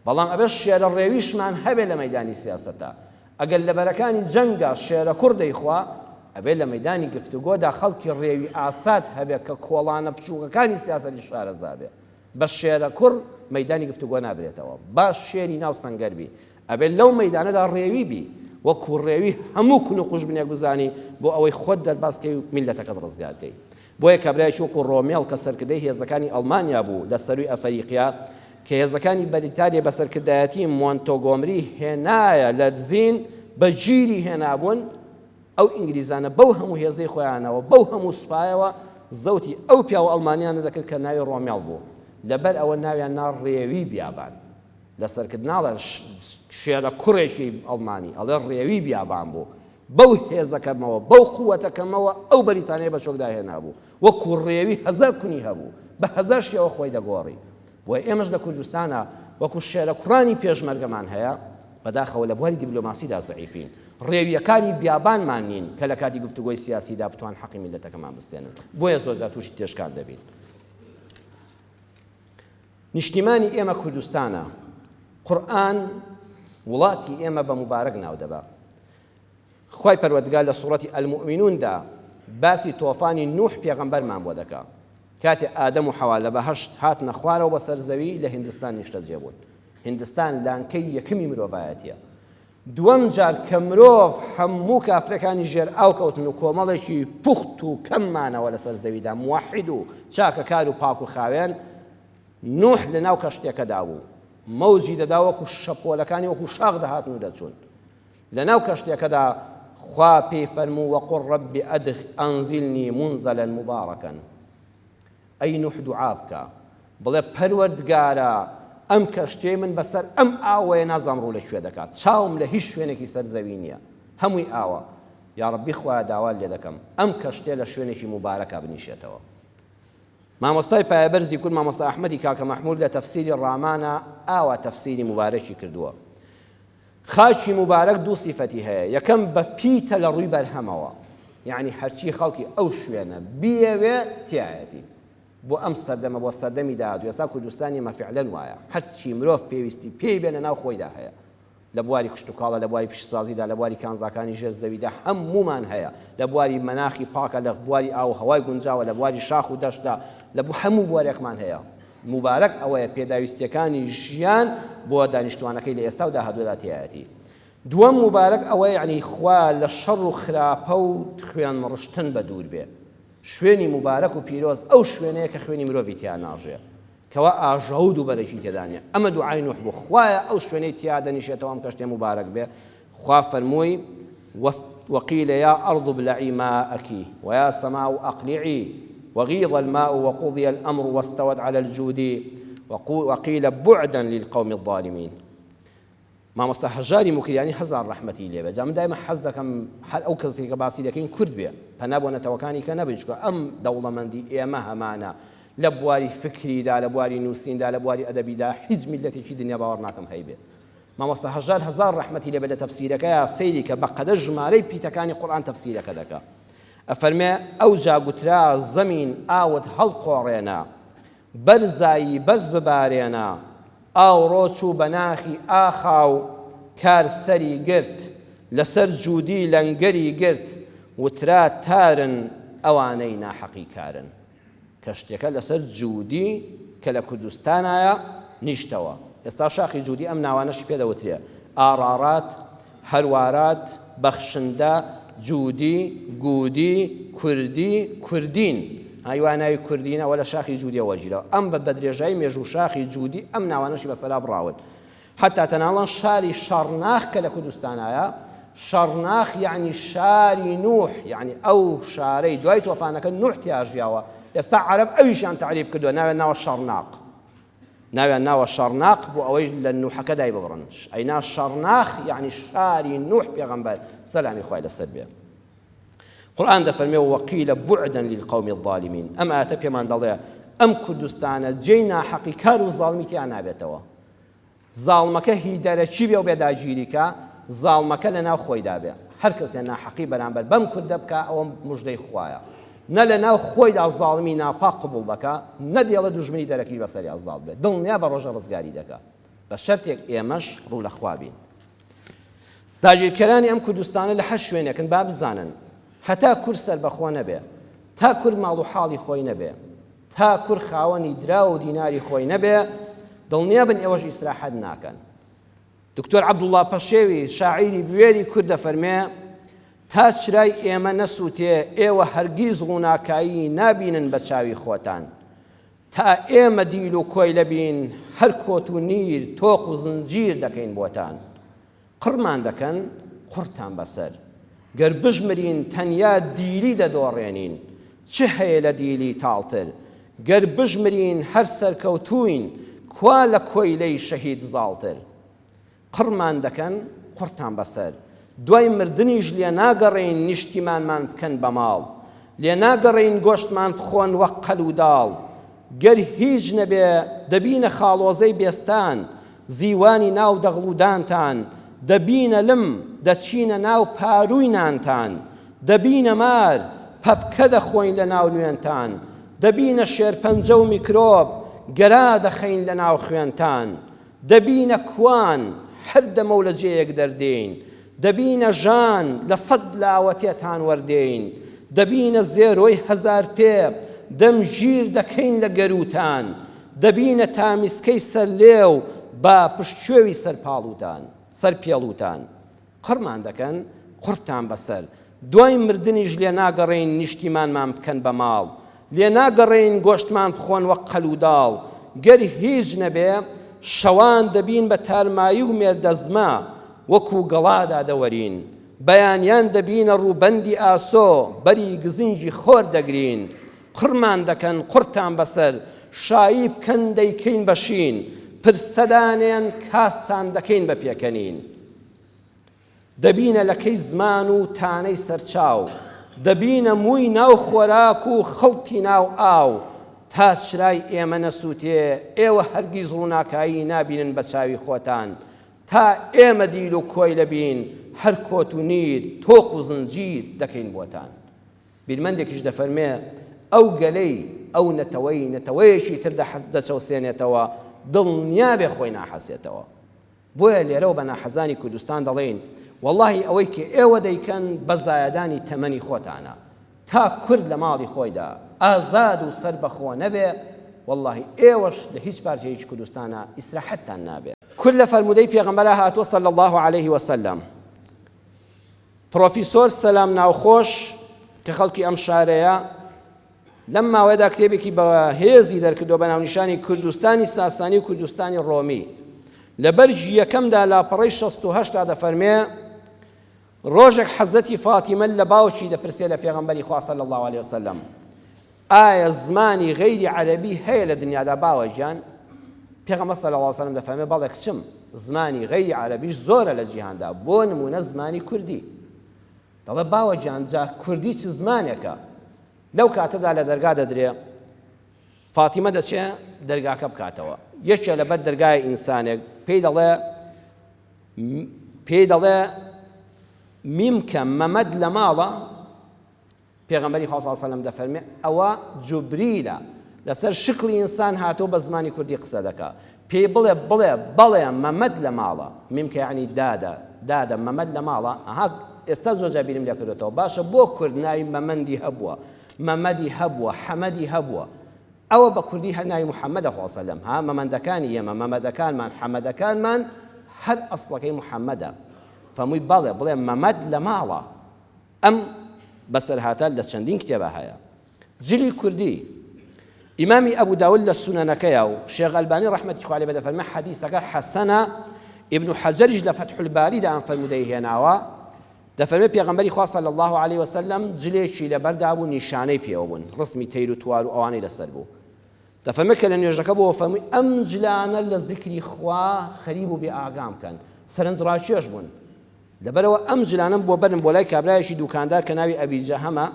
بەڵام ئەبێ شێرە ڕێویشمان هەبێ لە مەیدانی سیاسەتا. ئەگەر لە بەرەکانی جەنگا شێرە کوڕ دەیخوا، ئەبێ لە مەیدانی گفتوگۆدا خەڵکی ڕێوی ئاسات هەبێ کە کۆڵانە بچووکەکانی سیاسەتی شارەزا بێ. بە شێرە کوڕ مەیدانی گفتوگۆ نابرێتەوە با شێری ناو سەنگەر بی ئەبێ لەو مەیدانەدا ڕێوی بی وەکو ڕێوی هەموو کون و قوژبنێک بزانی بۆ ئەوەی خۆت دەرباز کەی و میللەتەکەت ڕزگار کەی بۆیە کابرایەکی وەکو ڕۆمێڵ کە سەرکردەی هێزەکانی ئەڵمانیا بوو لە سەروی ئەفەریقیا کە هێزەکانی بەریتانیا بە سەرکردایەتی مۆنتۆگۆمری هێنایە لەرزین بە گیری هێنابوون ئەو ئینگلیزانە بەو هەموو هێزەی خۆیانەوە، بەو هەموو سوپایەوە زەوتی ئەو پیاوە ئەڵمانیانە دەکرد کە ناوی ڕۆمێڵ بوو. لەبەر ئەوە ناویان نا ڕێوی بیابان. لە سەرکرد ناڵێن شێرە کوڕێکی ئەڵمانی، ئەڵێ ڕێوی بیابان بوو. بەو هێزە کەمەوە، بەو قووەتە کەمەوە ئەو بەریتانیای بە چۆکدا هێنابوو. وەکوو ڕێوی هەزار کونی هەبوو. بە هەزار شێوە خۆی دەگۆڕی. بۆیە ئێمەش لە کوردستانا وەکو شێرە کوڕانی پێشمەرگەمان هەیە، بەداخەوە لە بواری دیبلۆماسیدا زەعیفین، ڕێوییەکانی بیابانمان نین کە لە کاتی گفتوگۆی سیاسیدا بتوان حەقی میللەتەکەمان بستێنن، بۆیە زۆرجار تووشی تێشکان دەبین. نیشتیمانی ئێمە کوردستانە، قورئان وڵاتی ئێمە بە موبارەک ناودەبا. خوای پەروەردگار لە سوڕەتی المومنون دا باسی تۆفانی نوح پێغەمبەرمان بۆ دەکا کاتێ ئادەم و حەوا لە بەهەشت هاتنە خوارەوە بە سەر زەوی لە هندستان نیشتەجێ بوون هندستان لانکەی یەکەمی مرۆڤایەتیە دووەم جار کە مرۆڤ هەموو کافرەکانی ژێر ئاو کەوتن و کۆمەڵێکی پوخت و کەم مانەوە لەسەر زەویدا موحید و چاکەکار و پاک و خاوێن نوح لەناو کەشتیەکەدا بوو مەوجی دەدا وەکو شەپۆلەکانی وەکو شاخ دەهاتن و دەچوون لەناو کەشتیەکەدا خوا پێی فەرموو وقل رب ادخ انزلنی منزلا مبارکا ئەی نوح دوعا بکە بڵێ پەروەردگارا ئەم کەشتیەی من بەسەر ئەم ئاوەیە نازانم ڕوو لە کوێ دەکات چاوم لە هیچ شوێنێکی سەر زەوی نییە هەمووی ئاوە یا ڕەبی خوایە داوات لێ دەکەم ئەم کەشتیە لە شوێنێکی موبارەکە بنیشێتەوە. مامۆستای پایەبەرزی کورد مامۆستا ئەحمەدی کاکە مەحموود لە تەفسیری ڕامانا ئاوا تەفسیری موبارەکی کردووە. خاکی موبارەک دوو سیفەتی هەیە، یەکەم بە پیتە لە ڕووی بەرهەمەوە، یەعنی هەرچی خەڵکی ئەو شوێنە بیەوێ تیایەتی. بۆ ئەم سەردەمە بۆ سەردەمی داهاتوو، ئێستا کوردستانی ئێمە فیعلەن وایە، هەرچی مرۆڤ پێویستی پێی بێ لەناو خۆیدا هەیە. لە بواری کشتوکاڵە، لە بواری پیشەسازیدا، لە بواری کانزاکانی ژێر زەویدا هەموومان هەیە، لە بواری مەناخی پاکە، لە بواری ئاووهەوای گونجاوە، لە بواری شاخ و دەشتدا، لە هەموو بوارێکمان هەیە. موبارەک ئەوەیە پێداویستییەکانی ژیان بۆ دانیشتووانەکەی لە ئێستا و داهاتوودا تیایەتی. دووەم موبارەک ئەوەیە یەعنی خوا لە شەڕ و خراپە و خوێن ڕشتن بەدوور بێ. شوێنی موبارەک و پیرۆز ئەو شوێنەیە کە خوێنی مرۆڤی تیا ناڕژێ. کەوا ئاژاوە و دووبەرەکی تێدا نیە. ئەمە دوعای نوح بوو، خوایە ئەو شوێنەی تیا دەنیشێتەوە ئەم کەشتیە موبارەک بێ، خوا فەرمووی، وقیل یا ارض ابلعی ماءک ویا سماء اقلعی وغیض الماء وقضی الامر واستوت علی الجود وقیل بعدا للقوم الظالمین. مامۆستا هەژاری موکریانی هەزار ڕەحمەتی لێ بێ جا من دایمە حەز دەکەم هەر ئەو کەسێک کە باسی دەکەین کورد بێ پەنا بۆ نەتەوەکانی کە نەبین چونکە ئەم دەوڵەمەندی ئێمە هەمانە لە بواری فکریدا لە بواری نووسیندا لە بواری ئەدەبیدا هیچ میللەتێکی دنیا باوەڕ ناکەم هەیبێ مامۆستا هەژار هەزار ڕەحمەتی لێ بێ لە تەفسیرەکەیا سەیری کە بەقەدە ژمارەی پیتەکانی قورئان تەفسیرەکە دەکا ئەفەرمێ ئەوجا گوترا زەمین ئاوت هەڵقۆڕێنە بەرزایی بەس ببارێنە. ئاوڕۆ چوو بە ناخی ئاخا و کار سەری گرت، لەسەر جوودی لەنگەری گرت، وترا تارن ئەوانەی ناحەقی کارن. کەشتیەکە لەسەر جوودی کە لە کوردستانایە نیشتەوە. ئێستا شاخی جوودی ئەم ناوانەشی پێ دەوترێ، ئاڕاڕات، هەروارات، بەخشندە، جوودی، گوودی، کوردی، کوردین. های وا ناوی کوردینە ئەوە لە شاخی جوودیەوە وەرگیراوە. ئەم بە بەدرێژایی مێژوو شاخی جوودی ئەم ناوانەشی بەسەرا بڕاون. حەتا تەنانەت شاری شەڕناخ کە لە کوردستانایە، شەڕناخ یەعنی شاری نوح، یەعنی ئەو شارەی دوای تۆفانەکە نوح تیا ژیاوە. ئێستا عەرەب ئەویشیان تەعریب کردووە، ناویان ناوە شەڕناق. ناویان ناوە شەڕناق بۆ ئەوەی لە نوحەکە دایببڕن، ئەینا شەڕناخ یەعنی شاری نوح پێغەمبەر سەلامی خوای لەسەر بێ. قورئان دەفەرمێ وقیل بعدا للقوم الظالمین. ئەم ئایەتە پێمان دەڵێ ئەم کوردستانە جێی ناحەقی کار و زاڵمی تیا نابێتەوە. زاڵمەکە هی دەرەکی بێ و بێ داگیری کا، زاڵمەکە لە ناو خۆیدا بێ. هەر کەسێ ناحەقی بەرامبەر بەم کوردە بکا ئەوە مژدەی خوایە. نە لە ناو خۆیدا زاڵمی ناپاک قبوڵ دەکا، نە دێڵێ دوژمنی دەرەکیش بەسەریا زاڵ بێ. دڵنیا بە ڕۆژە ڕزگاری دەکا. بە شەرتێک ئێمەش ڕوو لە خوا بین. داگیرکەرانی ئەم کوردستانە لە هەر شوێنێکن با بزانن هەتا کورد سەربەخۆ نەبێ، تا کورد ماڵ و حاڵی خۆی نەبێ، تا کورد خاوەنی دراو و دیناری خۆی نەبێ، دڵنیابن ئێوەش ئیسراحەت ناکەن. دکتۆر عەبدوڵڵا پەشێوی شاعیری بوێری کورد دەفەرمێ، تا چرای ئێمە نەسووتێ ئێوە هەرگیز ڕووناکایی نابینن بە چاوی خۆتان. تا ئێمە دیل و کۆیلە بین هەر کۆت و نیر تۆق و زنجیر دەکەین بۆتان. قڕمان دەکەن قوڕتان بەسەر. گەر بشمرین تەنیا دیلی دەدۆڕێنین، چ هەیە لە دیلی تاڵتر؟ گەر بشمرین هەر سەرکەوتووین، کوا لە کۆیلەی شەهید زاڵتر؟ قڕمان دەکەن قوڕتان بەسەر. دوای مردنیش لێناگەڕێین نیشتیمانمان بکەن بە ماڵ. لێناگەڕێین گۆشتمان بخۆن وەک قەل و داڵ. گەر هیچ نەبێ دەبینە خاڵۆزەی بێستان، زیوانی ناو دەغڵودانتان، دەبینە لم، دەچینە ناو پارووی نانتان، دەبینە مار، پەپکە دەخۆین لە ناو نوێنتان، دەبینە شێرپەنجە و میکرۆب، گەرا دەخەین لە ناو خوێنتان. دەبینە کوان، هەر دەمە و لە جێیەک دەردێین، دەبینە ژان، لە سەد لاوە تێتان وەردێین، دەبینە زێرۆی هەزارپێ، دەم ژیر دەکەین لە گەرووتان، دەبینە تامیسکەی سەر لێو، با پشتکوێوی سەر پاڵووتان، سەر پێڵووتان. قڕمان دەکەن قوڕتان بەسەر. دوای مردنیش لێ ناگەڕێین نیشتیمانمان بکەن بە ماڵ. لێ ناگەڕێین گۆشتمان بخۆن وەک قەل و داڵ. گەر هیچ نەبێ شەوان دەبین بە تارمایی و مێردەزمە وەکوو گەڵا دادەوەرین. بەیانیان دەبینە ڕووبەندی ئاسۆ بەری گزنگی خۆر دەگرین. قڕمان دەکەن قوڕتان بەسەر. شایی بکەن دەیکەین بە شین. پرسە دانێن کاستان دەکەین بە پێکەنین. دەبینە لەکەی زمان و تانەی سەرچاو، دەبینە مووی ناو خۆراک و خڵتی ناو ئاو. تا چرای ئێمە نەسووتێ ئێوە هەرگیز ڕووناکایی نابینن بە چاوی خۆتان، تا ئێمە دیل و کۆیلە بین هەر کۆت و نیر، تۆق و زنجیر دەکەین بۆتان. بیرمەندێکیش دەفەرمێ، ئەو گەلەی، ئەو نەتەوەی نەتەوەیەکی تر دەچەوسێنێتەوە، دڵنیابێ خۆی ناحەسێتەوە. بۆیە لێرەوە بە ناحەزانی کوردستان دەڵێین، وەڵاهی ئەوەی کە ئێوە دەیکەن بە زایەدانی تەمەنی خۆتانە. تا کورد لە ماڵی خۆیدا ئازاد و سەربەخۆ نەبێ، وەڵاهی ئێوەش لە هیچ پارچەیەکی کوردستانا ئیسراحەتتان نابێ. کورد لە فەرموودەی پێغەمبەرا هاتووە صلی اللە علیه وسلم، پڕۆفیسۆر سەلام ناوخۆش کە خەڵکی ئەم شارەیە، لەم ماوەیەدا کتێبێکی بەهێزی دەرکردووە بە ناونیشانی کوردستانی ساسانی و کوردستانی ڕۆمی. لە بەرگی یەکەمدا لاپەڕەی 68 تا دەفەرمێ ڕۆژێک حەزرەتی فاتیمە لە باوکی دەپرسێ لە پێغەمبەری خوا صلی الله علیه وسلم ئایا زمانی غەیری عەرەبی هەیە لە دنیادا باوە گیان؟ پێغەمبەر صلی اللە علیه وسلم دەفەرمێ بەڵێ کچم زمانی غەیری عەرەبیش زۆرە لە جیهاندا بۆ نمونە زمانی کوردی. دەڵێ باوە گیان جا کوردی چ زمانێکە؟ لەو کاتەدا لە دەرگا دەدرێ فاتیمە دەچێ دەرگاکە بکاتەوە یەکێ لەبەر دەرگای ئینسانێک پێی دەڵێ پێی دەڵێ میمکە مەمەد لە ماڵە پێغەمبەری خوا صلی اللە علیە وسلم دەفەرمێ ئەوە جوبریلە لەسەر شکڵی ئینسان هاتووە بە زمانی کوردی قسە دەکا پێی بڵێ بڵێ بەڵێ مەمەد لە ماڵە میمکە یعنی دادە دادە مەمەد لە ماڵە ئەها ئێستا زۆر جار بیرم لێ کردوێتەوە باشە بۆ کورد ناوی مەمەندی هەبووە مەمەدی هەبووە حەمەدی هەبووە ئەوە بە کوردی هەر ناوی محەممەدە خوا سەلەم ها مەمەندەکانی ئێمە مەمەدەکانمان حەمەدەکانمان هەر ئەسڵەکەی محەممەدە فەمووی بەڵێ بڵێ مەمەد لە ماڵە ئەم بەسەرهاتە لە چەندین کتێبا هەیە. جلی کوردی، ئیمامی ئەبو داود لە سونەنەکەیا و شێخ ئەلبانی ڕەحمەتی خوا لێ بێ دەفەرمێ حەدیسەکە حەسەنە، ئیبن حەجەریش لە فەتح الباریدا ئەم فەرموودەی هێناوە، دەفەرمێ پێغەمبەری خوا صلی اللە علیه وسلم جلێکی لەبەردا بوو نیشانەی پێوە بوون، ڕسمی تەیر و توار و ئەوانەی لەسەر بوو. دەفەرمێ کە لە نوێژەکە بۆوە فەرمووی ئەم جلانە لە زیکری خوا خەریب و بێ ئاگام کەن، سەرنجڕاکێش بوون. لەبەرئەوە ئەم جلانەم بۆ بەرن بۆ لای کابرایەکی دوکاندار کە ناوی ئەبی جەهەمە،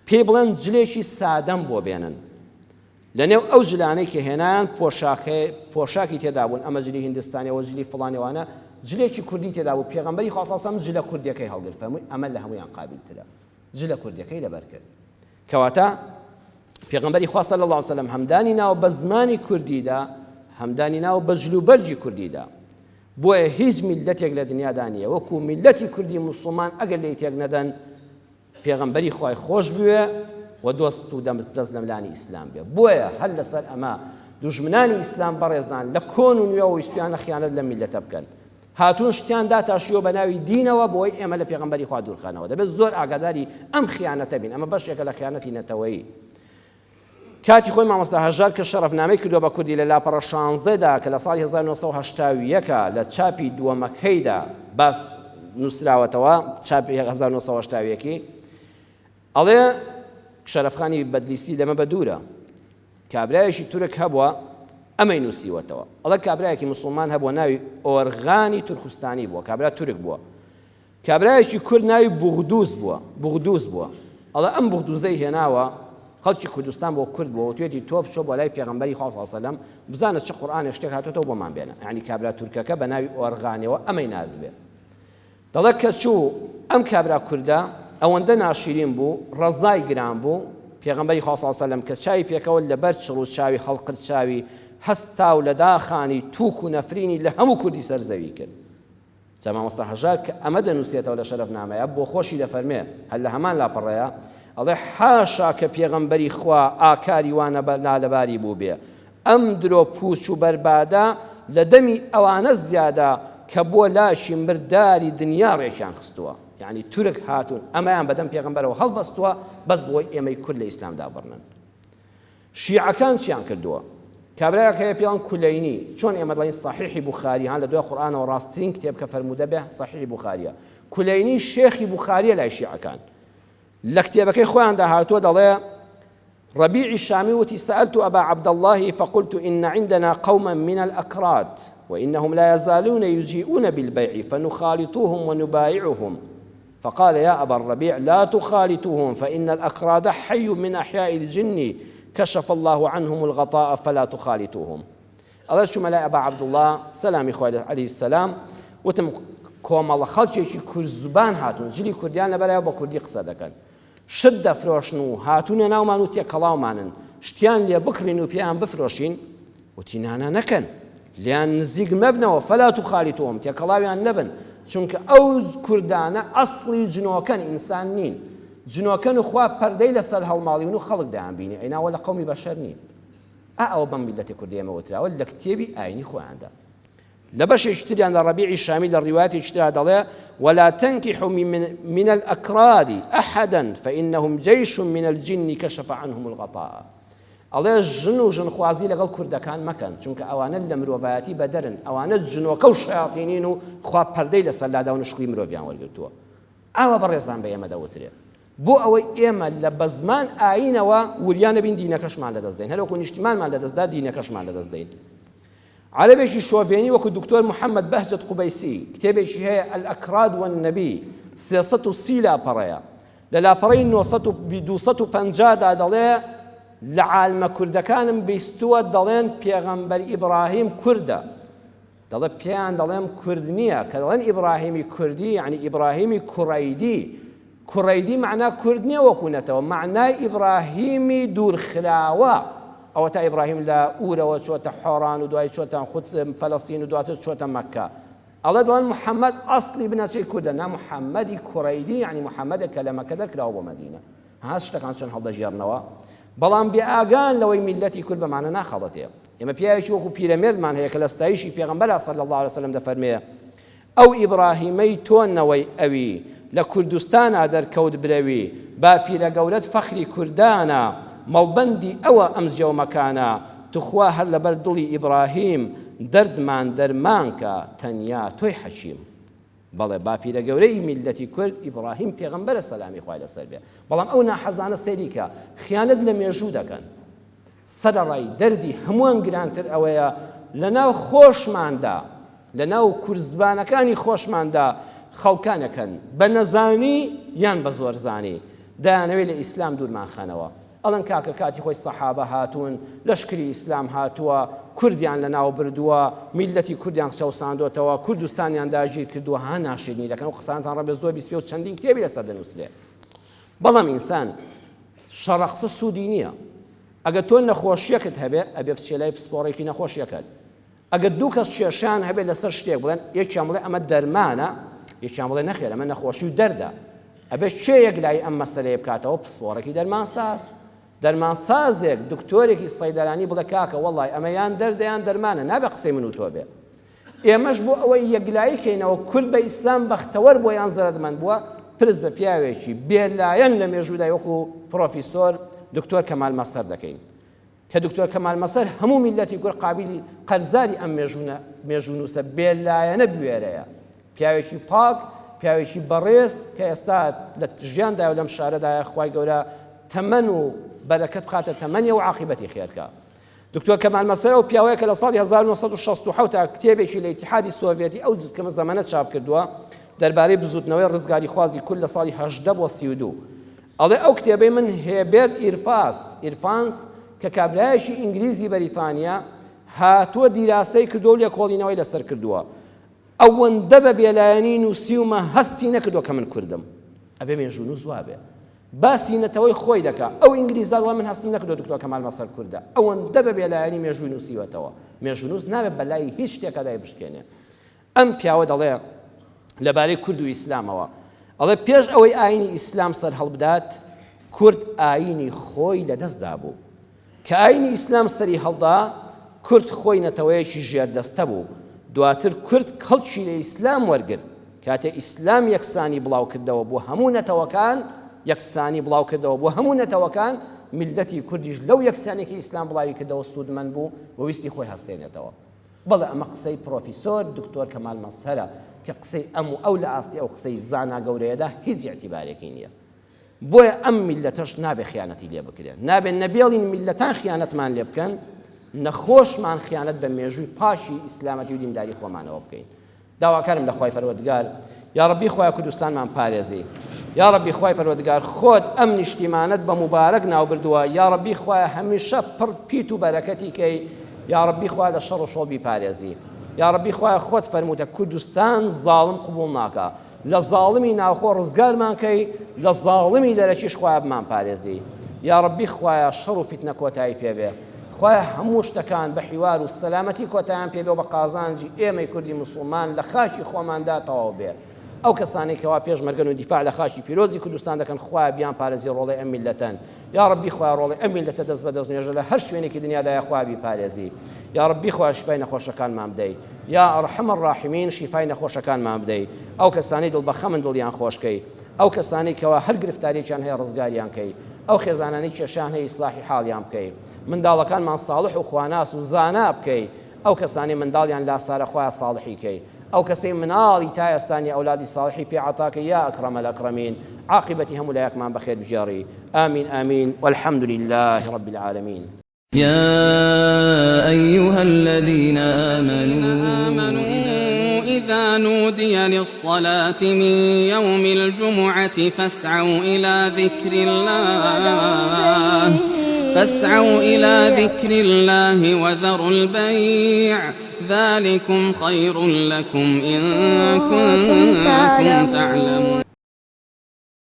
پێی بڵێن جلێکی سادەم بۆ بێنن. لەنێو ئەو جلانەی کە هێنایان پۆشاکی تێدا بوون، ئەمە جلی هیندستانی، ئەوە جلی فڵانی ئەوانە، جلێکی کوردی تێدا بوو، پێغەمبەری خوا صلی اللە علیە وسلم جلە کوردیەکەی هەڵگرت، فەرمووی ئەمە لە هەموویان قابیلترە، جلە کوردیەکەی لەبەر کرد. کەواتە پێغەمبەری خوا صلی اللە علیە وسلم هەمدانی ناوە بە زمانی کوردیدا، هەمدانی ناوە بە جلوبەرگی کوردیدا. بۆیە هیچ میللەتێک لە دنیادا نییە وەکو میللەتی کوردی موسڵمان ئەگەر لێی تێک نەدەن پێغەمبەری خوای خۆش بوێ و دۆست و دەمست دەست لەملانی ئیسلام بێ بۆیە هەر لەسەر ئەمە دوژمنانی ئیسلام بەڕێزان لە کۆن و نوێوە ویستویانە خیانەت لەم میللەتە بکەن هاتوون شتیان داتاشیوە بە ناوی دینەوە بۆی ئێمە لە پێغەمبەری خوا دوورخەنەوە دەبێت زۆر ئاگاداری ئەم خیانەتە بین ئەمە بەشێکە لە خیانەتی نەتەوەیی کاتی خۆی مامۆستا هەژار کە شەڕەفنامەی کردووە بە کوردی لە لاپەڕە 16 دا کە لە ساڵی 1981 لە چاپی دووەمەکەیدا باس نووسراوەتەوە چاپی 1981 ئەڵێ شەرەفخانی بەدلیسی لەمە بە دوورە کابرایەکی تورک هەبووە ئەمەی نووسیوەتەوە ئەڵێ کابرایەکی مسلمان هەبووە ناوی ئۆرغانی تورکستانی بووە کابرا تورک بووە کابرایەکی کورد ناوی بوغدوز بووە، بوغدوز بووە، ئەڵێ ئەم بوغدوزەی هێناوە، خەڵکی کوردستان بووە کورد بووە، وتویەتی تۆ بچۆ بۆ لای پێغەمبەری خوا صلی اللە علیە وسلم بزانە چ قورئانێ شتێک هاتۆتەوە بۆمان بێنە، یەعنی کابرا تورکەکە بە ناوی ئۆرغانەوە ئەمەی ناردبێ. دەڵێ کە چوو ئەم کابرا کوردە ئەوەندە ناشیرین بوو، ڕەزای گران بوو، پێغەمبەری خوا صلی اللە علیە وسلم کە چاوی پێکەوت لەبەر چڕ و چاوی هەڵقرچاوی هەستا و لە داخانی تووک و نەفرینی لە هەموو کوردی سەر زەوی کرد. جا مامۆستا هەژار کە ئەمە دەنووسێتەوە لە شەرەفنامەیا بۆ خۆشی دەفەرمێ هەر لە هەمان لاپەڕەیا ئەڵێ حاشا کە پێغەمبەری خوا ئاکاری وا نالەباری بووبێ ئەم درۆ پووچ و بەربادە لە دەمی ئەوانە زیادە کە بۆ لاشی مرداری دنیا ڕێکیان خستووە یعنی تورک هاتوون ئەمەیان بەدەم پێغەمبەرەوە هەڵبەستووە بەس بۆی ئێمەی کورد لە ئیسلام دابڕنن شیعەکان چیان کردووە؟ کابرایەک هەیە پێیان کولەینی، چۆن ئێمە دەڵێین سەحیحی بوخاری ها لە دوای قورئانەوە ڕاستترین کتێب کە فەرموودە بێ سەحیحی بوخاریە. کولەینی شێخی بوخاریە لای شیعەکان. لە کتێبەکەی خۆیاندا هاتووە دەڵێ ربيع الشامي وتي سألت أبا عبد الله فقلت إن عندنا قوما من الأكراد وإنهم لا يزالون يجيئون بالبيع فنخالطوهم ونبايعهم فقال يا أبا الربيع لا تخالطوهم فإن الأكراد حي من أحياء الجن کشف اللە عنهم الغطاء فلا تخالطوهم. ئەڵێ چوومە لای ئەبا عەبدوڵڵا سەلامی خوای لە عەلەیهی سەلام وتم کۆمەڵە خەڵکێکی کوردزبان هاتوون جلی کوردیان لەبەرایە بە کوردی قسە دەکەن شت دەفرۆشن و هاتوونە ناومان و تێکەڵاومانن شتیان لێ بکڕین و پێیان بفرۆشین وتی نانا نەکەن لیان نزیک مەبنەوە فلا تخالطوهم تێکەڵاویان نەبن چونکە ئەو کوردانە ئەسڵی جنۆکەن ئینسان نین جنۆکەن و خوا پەردەی لەسەر هەڵماڵیون و خەڵک دەیان بینی ئەیناوە لە قەومی بەشەر نین ئا ئەوە بەم میللەتی کوردی ئێمە وتراوە لە کتێبی ئاینی خۆیاندا. لە بەشێکی تریان لە ڕەبیعی شامی لە ڕیوایەتێکی ترا دەڵێ ولا تنكحوا من, من الأكراد أحدا فإنهم جيش من الجن كشف عنهم الغطاء ئەڵێ ژن و ژنخوازی لەگەڵ کوردەکان مەکەن چونکە ئەوانە لە مرۆڤایەتی بەدەرن ئەوانە جنۆکە و شەیاتینین و خوا پەردەی لەسەر لاداون و شکڵی مرۆڤیان وەرگرتووە ئاوا بەڕێزان بە ئێمە دەوترێ بۆ ئەوەی ئێمە لە بەزمان ئایینەوە وریا نەبین دینەکەشمان لەدەست دەین هەروەکو نیشتیمانمان لەدەستدا دینەکەشمان لەدەست دەین عەرەبێکی شۆڤێنی وەکو دکتۆر محەممەد بەهجەت قوبەیسی کتێبێکی هەیە الأکراد والنبی 330 لاپەڕەیە لە لاپەڕەی 250 دا دەڵێ لە عالمە کوردەکانم بیستووە دەڵێن پێغەمبەر ئیبراهیم کوردە دەڵێ پێیان دەڵێم کورد نییە، کە دەڵێن ئیبراهیمی کوردی یەعنی ئیبراهیمی کوڕەیدی، کوڕەیدی مەعنا کورد نییە وەکو نەتەوە، مەعنای ئیبراهیمی دوورخراوە، ئەوەتا ئیبراهیم لە ئوورەوە چۆتە حۆران و دوای چۆتە قودس فەلەستین و دواتر چۆتە مەککە. ئەڵێ دەڵێن محەممەد ئەسڵی بنەچەی کوردە، نا محەممەدی کوڕەیدی یەعنی محەممەدێک کە لە مەککە دەرکراوە بۆ مەدینە. ها شتەکان چۆن هەڵدەگێڕنەوە بەڵام بێ ئاگان لەوەی میللەتی کورد بەمانە ناخەڵەتێ ئێمە پیاوێکی وەکو پیرەمێردمان هەیە کە لە ستایشی پێغەمبەرا صلی الله علیه وسلم دەفەرمێ ئەو ئیبراهیمەی تۆ نەوەی ئەوی لە کوردستانا دەرکەوت برەوی باپیرە گەورەت فەخری کوردانە مەڵبەندی ئەوە ئەم جێو مەکانە توخوا هەر لەبەر دڵی ئیبراهیم دەردمان دەرمانکە تەنیا تۆی حەکیم بەڵێ باپیرە گەورەی میللەتی کورد ئیبڕاهیم پێغەمبەرە سەلامی خوای لەسەر بێ بەڵام ئەو ناحەزانە سەیری کە خیانەت لە مێژوو دەکەن سەرەڕای دەردی هەمووان گرانتر ئەوەیە لەناو خۆشماندا لەناو کورزبانەکانی خۆشماندا خەڵکانەکەن بە نەزانی یان بە زۆرزانی دەیانەوێت لە ئیسلام دوورمان خەنەوە ئەڵێن کاکە کاتی خۆی سەحابە هاتوون، لەشکری ئیسلام هاتووە، کوردیان لەناو بردووە، میللەتی کوردیان چەوساندۆتەوە، کوردستانیان داگیر کردووە، ها ناشیرنی دەکەن، ئەو قسانەتان ڕەنگە زۆر بیستبێ و چەندین کتێبی لەسەر دەنووسرێ. بەڵام ئینسان شەڕە قسە سوودی نییە. ئەگەر تۆ نەخۆشیەکت هەبێ ئەبێ بچێ لای پسپۆڕێکی نەخۆشیەکەت. ئەگەر دوو کەس کێشەیان هەبێت لەسەر شتێک بڵێن یەکیان بڵێ ئەمە دەرمانە یەکیان بڵێ نەخێر ئەمە نەخۆشی و دەردە ئەبێت کێ یەکلایی ئەم مەسەلەیە بکاتەوە پسپۆڕێکی دەرمانساز دەرمانسازێک دکتۆرێکی سەیدەلانی بڵێ کاکە وەڵای ئەمە یان دەردە یان دەرمانە نابێ قسەی من و تۆ بێ ئێمەش بۆ ئەوەی یەکلایی کەینەوە کورد بە ئیسلام بەختەوەر بووە یان زەرەدمەند بووە پرس بە پیاوێکی بێلایەن لە مێژوودای وەکو پرۆفیسۆر دکتۆر کەمال مەسەر دەکەین کە دکتۆر کەمال مەسەر هەموو میللەتی کورد قابیلی قەرزاری ئەم مێژوونە مێژوونووسە بێلایەنە بوێرەیە پیاوێکی پاک پیاوێکی بەڕێز کە ئێستا لە ژیاندایە و لەم شارەدایە خوای گەورە تەمەن و بەرەکەت بخاتە تەمەنی و عاقیبەتی خێرکە دکتۆر کەمال مەسەر ئەو پیاوەیە کە لە ساڵی 1967 کتێبێکی لە ئیتیحادی سۆڤێتی ئەو کەمە زەمەنە چاپ کردووە دەربارەی بزوتنەوەی ڕزگاریخوازی کورد لە ساڵی 18 بۆ 32 ئەڵێ ئەو کتێبەی من هێبێرت ئیرفاس، ئیرفانس، کە کابرایەکی ئینگلیزی بەریتانییە، هاتووە دیراسەی کردووە و لێکۆڵینەوەی لەسەر کردووە. ئەوەندە بە بێلایەنی نووسیومە هەستی نەکردووە کە من کوردم. ئەبێ مێژوونووس وابێ. باسی نەتەوەی خۆی دەکا. ئەو ئینگلیزە دەڵێ من هەستم نەکردووە دکتۆر کەمال مەسەر کوردە. ئەوەندە بە بێلایەنی مێژووی نووسیوەتەوە. مێژوونووس نابێ بەلای هیچ شتێکا دایبشکێنێ. ئەم پیاوە دەڵێ لەبارەی کورد و ئیسلامەوە ئەڵێ پێش ئەوەی ئاینی ئیسلام سەرهەڵبدات کورد ئاینی خۆی لەدەست دابوو کە ئاینی ئیسلام سەری هەڵدا کورد خۆی نەتەوەیەکی ژێردەستە بوو دواتر کورد کەڵکی لە ئیسلام وەرگرت کاتێ ئیسلام یەکسانی بڵاو کردەوە بۆ هەموو نەتەوەکان یەکسانی بڵاو کردەوە بۆ هەموو نەتەوەکان میللەتی کوردیش لەو یەکسانێکی ئیسلام بڵاوی کردەوە سوودمەند بوو و ویستی خۆی هەستێنێتەوە بەڵێ ئەمە قسەی پرۆفیسۆر دکتۆر کەمال مەزهەرە کە قسەی ئەم و ئەو لە ئاستی ئەو قسەی زانا گەورەیەدا هیچ ئیعتیبارێکی نییە. بۆیە ئەم میللەتەش نابێ خیانەتی لێ بکرێ. نابێ نەبێڵین میللەتان خیانەتمان لێ بکەن، نە خۆشمان خیانەت بە مێژووی پاکی ئیسلامەتی و دینداری خۆمانەوە بکەین. داواکارم لە خوای پەروەردگار یاڕەبی خوایە کوردستانمان پارێزی یاڕەبی خوای پەروەردگار خۆت ئەم نیشتیمانەت بە موبارەک ناوبردووە یاڕەبی خوایە هەمیشە پڕ پیت و بەرەکەتی کەی یاڕەبی خوا لە شەڕ و شۆڵ بیپارێزی یاڕەبی خوایە خۆت فەرمووتە کوردستان زاڵم قبوڵ ناکا لە زاڵمی ناوخۆ ڕزگارمان کەی لە زاڵمی دەرەکیش خوایە بمان پارێزی یاڕەبی خوایە شەڕ و فیتنە کۆتایی پێبێ خوایە هەموو شتەکان بە حیوار و سەلامەتی کۆتایان پێ بێ و بە قازانجی ئێمەی کوردی موسڵمان لە خاکی خۆماندا تەواو بێ. ئەو کەسانەی کەوا پێشمەرگەن و دیفاع لە خاکی پیرۆزی کوردستان دەکەن خوایە بیان پارێزی ڕۆڵەی ئەم میللەتەن یاڕەبی خوایە ڕۆڵەی ئەم میللەتە دەست بە دەست نوێژە لە هەر شوێنێکی دنیادایە خوایە بیپارێزی یاڕەبی خوایە شیفای نەخۆشەکانمان بدەی یا ارحم الراحمین شیفای نەخۆشەکانمان بدەی ئەو کەسانەی دڵ بەخەمن دڵیان خۆشکەی ئەو کەسانەی کەوا هەر گرفتاریەکیان هەیە ڕزگاریان کەی ئەو خێزانانەی کێشەیان هەیە ئیسلاحی حاڵیان بکەی منداڵەکانمان ساڵح و خواناس و زانا بکەی ئەو کەسانەی منداڵیان لاسارە خوایە ساڵحی کەی ئەو کەسەی مناڵی تا ئێستا نیە ئەولادی ساڵحی پێ عەتا کەی یا اکرم الاکرمین عاقبەتی هەموو لایەکمان بەخێر بگێڕی آمین آمین والحمد لله رب العالمین. يا أيها الذين آمنوا إذا نودي للصلاة من يوم الجمعة فاسعوا إلى ذكر الله فاسعوا إلى ذكر الله وذروا البيع ذلكم خير لكم إن كنتم تعلمون.